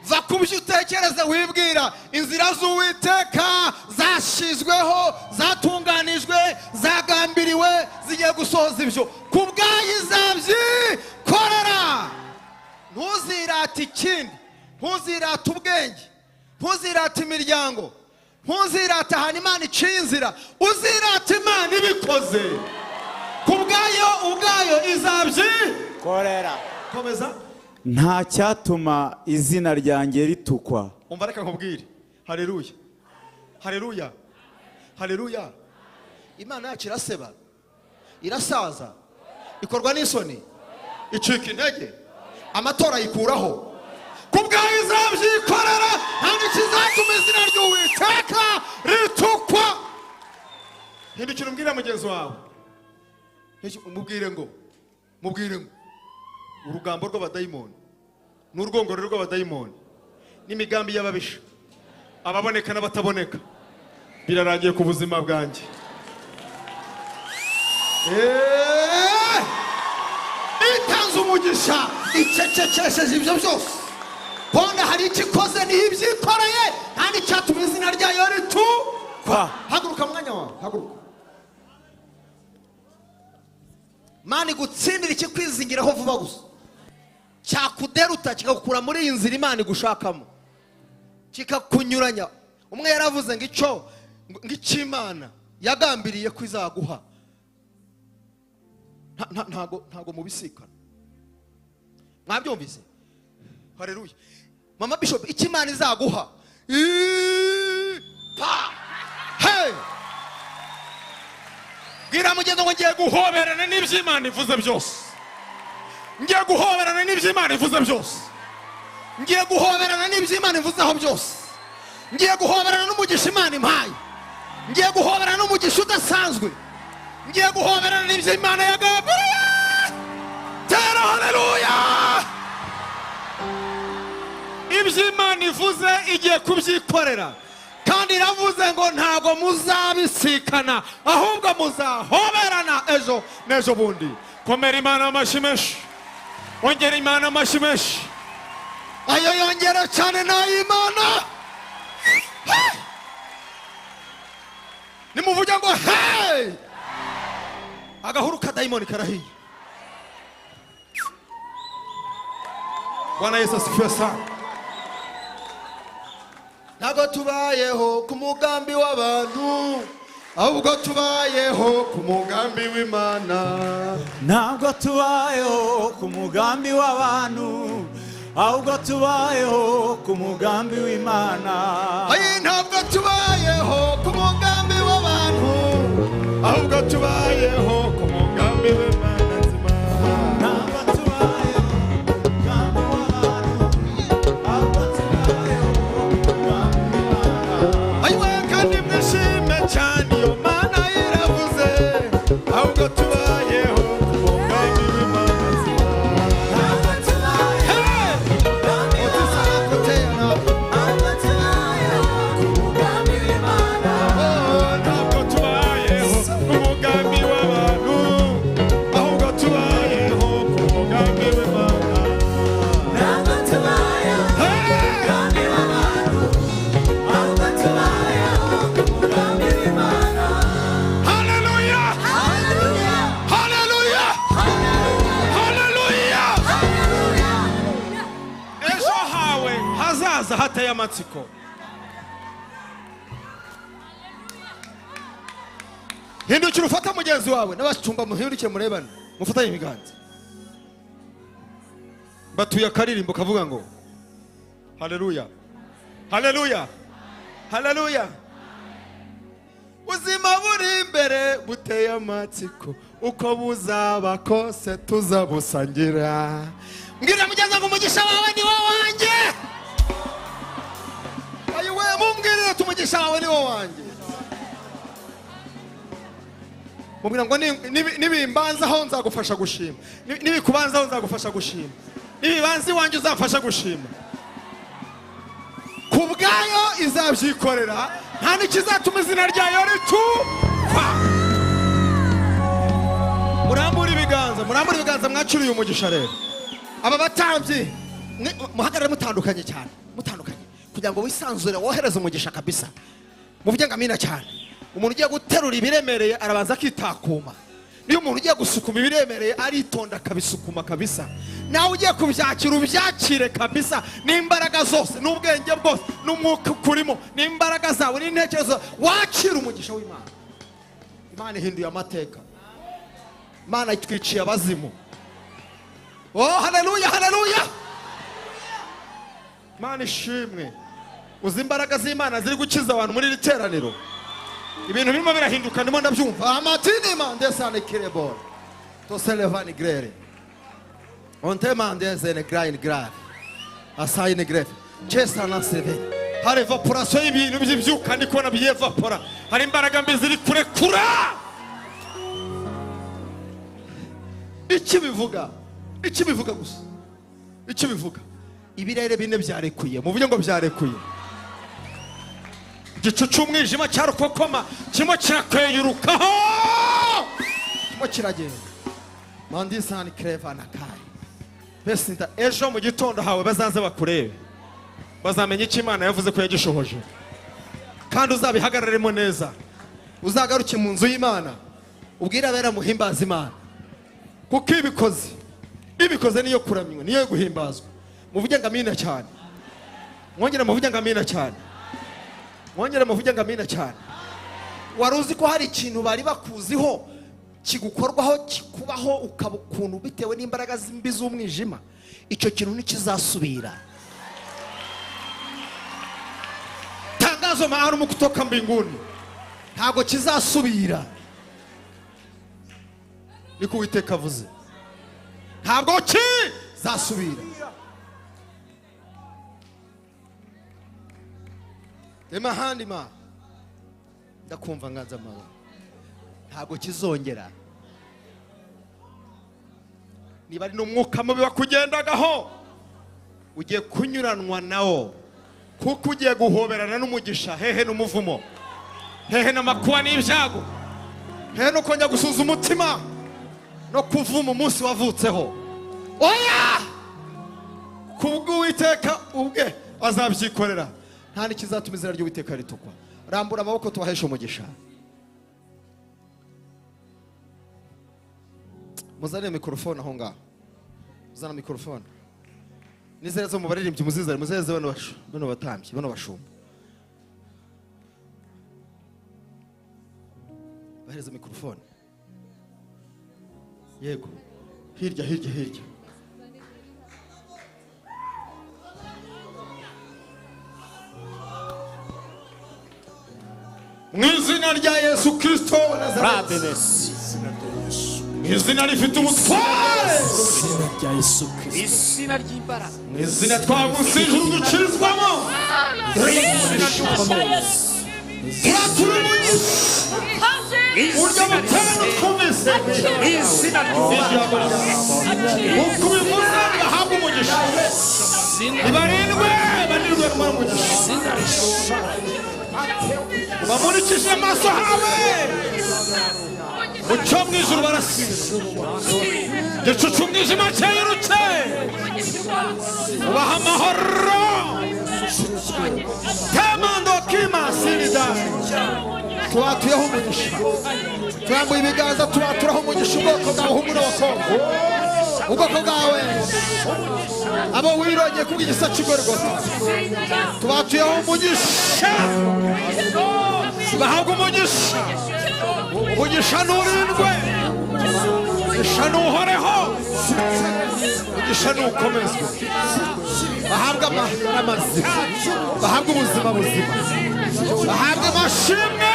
Va ku byo utekereza, wibwira. Inzira z'Uwiteka zashyizweho, zatunganijwe, zagambiriwe, zigiye gusohoza ibyo. Ku bwayo izabyikorera. Ntuzirate ikindi, ntuzirate ubwenge, ntuzirate imiryango, ntuzirate ahantu Imana iciye inzira. Uzirate Imana ibikoze. Ku bwayo ubwayo izabyikorera. Komeza. Nta cyatuma izina ryanjye ritukwa. Umva, reka nkubwire. Haleluya, haleluya, haleluya! Imana yacu iraseba, irasaza, ikorwa n'isoni, icika intege, amatora ayikuraho? Ku bwayo izabyikorera, nta n'ikizatuma izina ry'Uwiteka ritukwa. Hindukira umbwire mugenzi wawe. Mubwire ngo urugambo rw'abadayimoni n'urwongorero rw'abadayimoni n'imigambi y'ababisha, ababoneka n'abataboneka, birarangiye ku buzima bwanjye. Itanze umugisha, icecekesheje ibyo byose. Bona hari icyo ikoze, niho ibyikoreye, nta n'icyatuma izina ryayo ritukwa. Haguruka mwanya wawe, haguruka. Mana igutsindira ikikwizingiraho vuba gusa, cyakuderuta, kikagukura muri iyi nzira Imana igushakamo, kikakunyuranya. Umwe yaravuze ngo icyo ngo icy'Imana yagambiriye ko izaguha, ntago mubisikana. Mwabyumvise? Haleluya! Mama Bishop, icyo Imana izaguha, pa hey! Bwira mugenzi ngo ngiye guhoberana n'iby'Imana ivuze byose. Ngiye guhoberana n'iby'Imana ivuze byose. Ngiye guhoberana n'iby'Imana ivuzeho byose. Ngiye guhoberana n'umugisha Imana impaye. Ngiye guhoberana n'umugisha udasanzwe. Ngiye guhoberana n'iby'Imana yagambiriye. Tera haleluya! Iby'Imana ivuze igiye kubyikorera. Kandi iravuze ngo ntabwo muzabisikana, ahubwo muzahoberana ejo n'ejo bundi. Komera Imana amashyi menshi, ongera Imana amashyi menshi. Ayo yongera cyane n'ay'Imana. Hey! Nimuvuge ngo hey! Agahuru kadayimoni karahiye. Bwana Yesu asifiwe sana. Ntabwo tubayeho ku mugambi w'abantu, ahubwo tubayeho ku mugambi w'Imana. Ntabwo tubayeho ku mugambi w'abantu, ahubwo tubayeho ku mugambi w'Imana. Ayi, ntabwo tubayeho ku mugambi w'abantu, ahubwo tubayeho ku mugambi w'Imana nzima. Ntabwo tubayeho ku mugambi w'abantu, ahubwo tubayeho ku mugambi w'Imana. Ayiwe, kandi mwishime cyane, iyo Mana iravuze, ahubwo tubayeho ku Hazaza hateye amatsiko. Hindukira ufata mugenzi wawe n'abashumba, muhindukire murebane, mufatanye ibiganza. Batuye akaririmbo kavuga ngo haleluya, haleluya, haleluya. Ubuzima buri imbere buteye amatsiko, uko buzaba kose tuzabusangira. Mbwira mugenzi ngo umugisha wawe ni wo wanjye. Ayiwe, mumbwirire umugisha wawe ni wo wanjye. Mubwira ngo nibimbanzaho nzagufasha gushima, nibikubanzaho nzagufasha gushima, nibibanza iwanjye uzamfasha gushima. Ku bwayo izabyikorera, nta n'ikizatuma izina ryayo ritukwa. Murambure ibiganza, murambure ibiganza, mwacuriye umugisha. Rero aba batambyi, muhagarare mutandukanye cyane, mutandukanye, kugira ngo wisanzure, wohereze umugisha kabisa. Muvuge ngo amina cyane. Umuntu ugiye guterura ibiremereye arabanza akitakuma. Niyo umuntu ugiye gusukuma ibiremereye aritonda akabisukuma kabisa. Nawe ugiye kubyakira, ubyakire kabisa n'imbaraga zose, n'ubwenge bwose, n'umwuka ukurimo, n'imbaraga zawe, n'intekerezo. Wakira umugisha w'Imana. Imana ihinduye amateka, Imana itwiciye abazimu. Oh, haleluya, haleluya, Imana ishimwe. Uzi imbaraga z'Imana ziri gukiza abantu muri iri teraniro? Ibintu birimo birahinduka, ndimo ndabyumva. Amatini mandesane kirebora toselevani grere ontemandezene grayini grave asayini greve chesana seveni. Hari evaporation y'ibintu by'ibyuka, ndi kubona byevapora. Hari imbaraga mbi ziri kurekura. Iki bivuga, iki bivuga gusa, iki bivuga: ibirere bine byarekuye. Muvuge ngo byarekuye. Igicu cy'umwijima cya rukokoma kirimo kirakweyurukaho, kirimo kiragenda. Mandisani kreva na kai besinda. Ejo mu gitondo hawe bazaze bakurebe, bazamenya icyo Imana yavuze ko yagishohoje. Kandi uzabihagararemo neza, uzagaruke mu nzu y'Imana, ubwire abera muhimbaza Imana, kuko ibikoze, ibikoze niyo kuramywa, niyo guhimbazwa. Muvuge ngo amina cyane. Mwongere muvuge ngo amina cyane. Mwongere muvuge ngo amina cyane. Wari uzi ko hari ikintu bari bakuziho kigukorwaho, kikubaho, ukaba ukuntu bitewe n'imbaraga mbi z'umwijima? Icyo kintu ntikizasubira. Tangazo maalum kutoka mbinguni, ntabwo kizasubira. Niko Uwiteka avuze, ntabwo kizasubira. Emahandi ma ndakumva nganza amababa, ntabwo kizongera. Niba ari n'umwuka mubi wakugendagaho, ugiye kunyuranwa nawo, kuko ugiye guhoberana n'umugisha. Hehe n'umuvumo, hehe n'amakuba n'ibyago, hehe no kongera gusuza umutima no kuvuma umunsi wavutseho. Oya, kubw'Uwiteka ubwe azabyikorera, nta n'ikizatuma izina ry'Uwiteka ritukwa. Rambura amaboko tubaheshe umugisha. Muzane mikorofone aho ngaho, muzana mikorofone nizere zo mu baririmbyi, muzizane, muzeze bano batambyi, bano bashumba, bahereza mikorofone. Yego, hirya, hirya, hirya. Mu izina rya Yesu Kristo wa Nazareti, mu izina rifite ubutware, Izina ry'imbaraga. mu izina twaguse ijuru dukirizwamo, turatura umugisha buryo butanu twumvise Izina ry'imbaraga. Uko ubivuze, bahabwa umugisha, nibarindwe, banirwe kumara umugisha, bamurikije amaso hawe, mucyo mu ijuru barasize, igicu cy'umwijima cyerutse, ubaha amahoro. Temando kimasirida, tubatuyeho umugisha, turambuye ibiganza, tubaturaho umugisha ubwoko bwawe, humura abakobwa. Ubwoko bwawe abo wirongeye kubw'igisa cy'Igorigota, tubatuyeho umugisha, bahabwa umugisha. Umugisha nturindwe, umugisha ntuhoreho, umugisha ntukomezwe. Bahabwa amagara mazima, bahabwa ubuzima buzima, bahabwa amashimwe,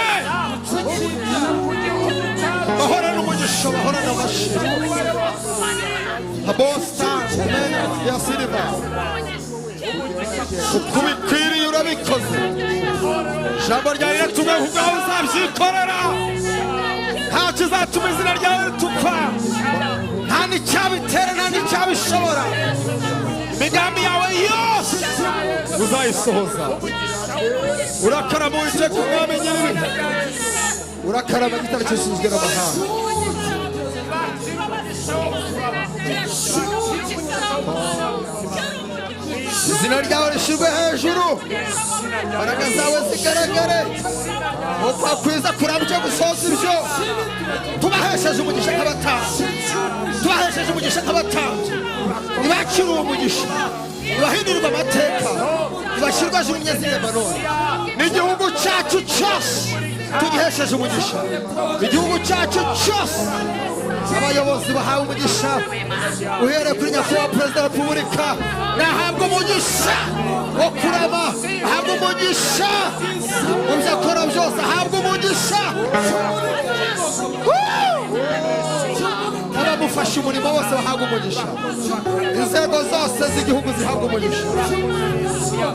bahorane umugisha, bahorane amashimwe. Abosta ya siliva, uko bikwiriye urabikoze. Ijambo ryawe riratumwe ku bwawe, uzabyikorera. Nta kizatuma izina ryawe ritukwa, nta n'icyabitera, nta n'icyabishobora. Imigambi yawe yose uzayisohoza. Urakarama Uwiteka Umwami nyir'ibihe, urakarama igitare cyishinzwe n'amahanga. Izina ryawe rishyirwe hejuru, imbaraga zawe zigaragare, uko kwiza kurambye gusoza ibyo. Tubahesheje umugisha nk'abatambyi, tubahesheje umugisha nk'abatambyi. Ntibakire uwo mugisha, ntibahindurirwe amateka, ntibashyirwe hejuru imyezi y'Lebanoni. N'igihugu cyacu cyose tugihesheje umugisha, igihugu cyacu cyose abayobozi bahawe umugisha, uhereye kuri nyakubahwa perezida wa repubulika, nahabwa umugisha wo kurama, ahabwa umugisha mu byo akora byose, ahabwa umugisha. N'abamufasha umurimo bose bahabwa umugisha, inzego zose z'igihugu zihabwa umugisha.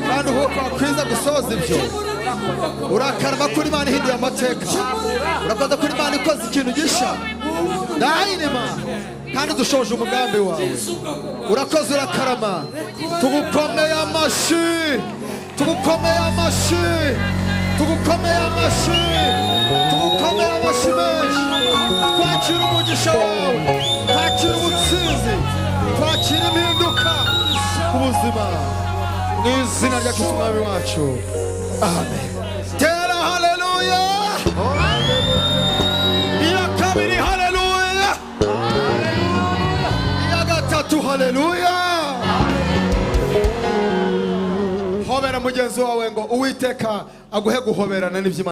Kandi ukuboko kwiza gusohoza ibyo. Urakarama kuri Imana ihinduye amateka, urakoze kuri Imana ikoze ikintu gisha ndayinima, kandi dushoje umugambi wawe. Urakoze, urakarama. Tugukomeye amashyi, tugukomeye amashyi, tugukomeye amashyi, tugukomeye amashyi menshi. Twakira umugisha wawe, twakira ubutsinzi, twakira impinduka ku buzima, mu izina rya Kristo Umwami wacu, amen. Tera haleluya. Iya kabiri haleluya, iya gatatu haleluya. Hobera mugenzi wawe ngo Uwiteka aguhe guhoberana n'iby'Imana.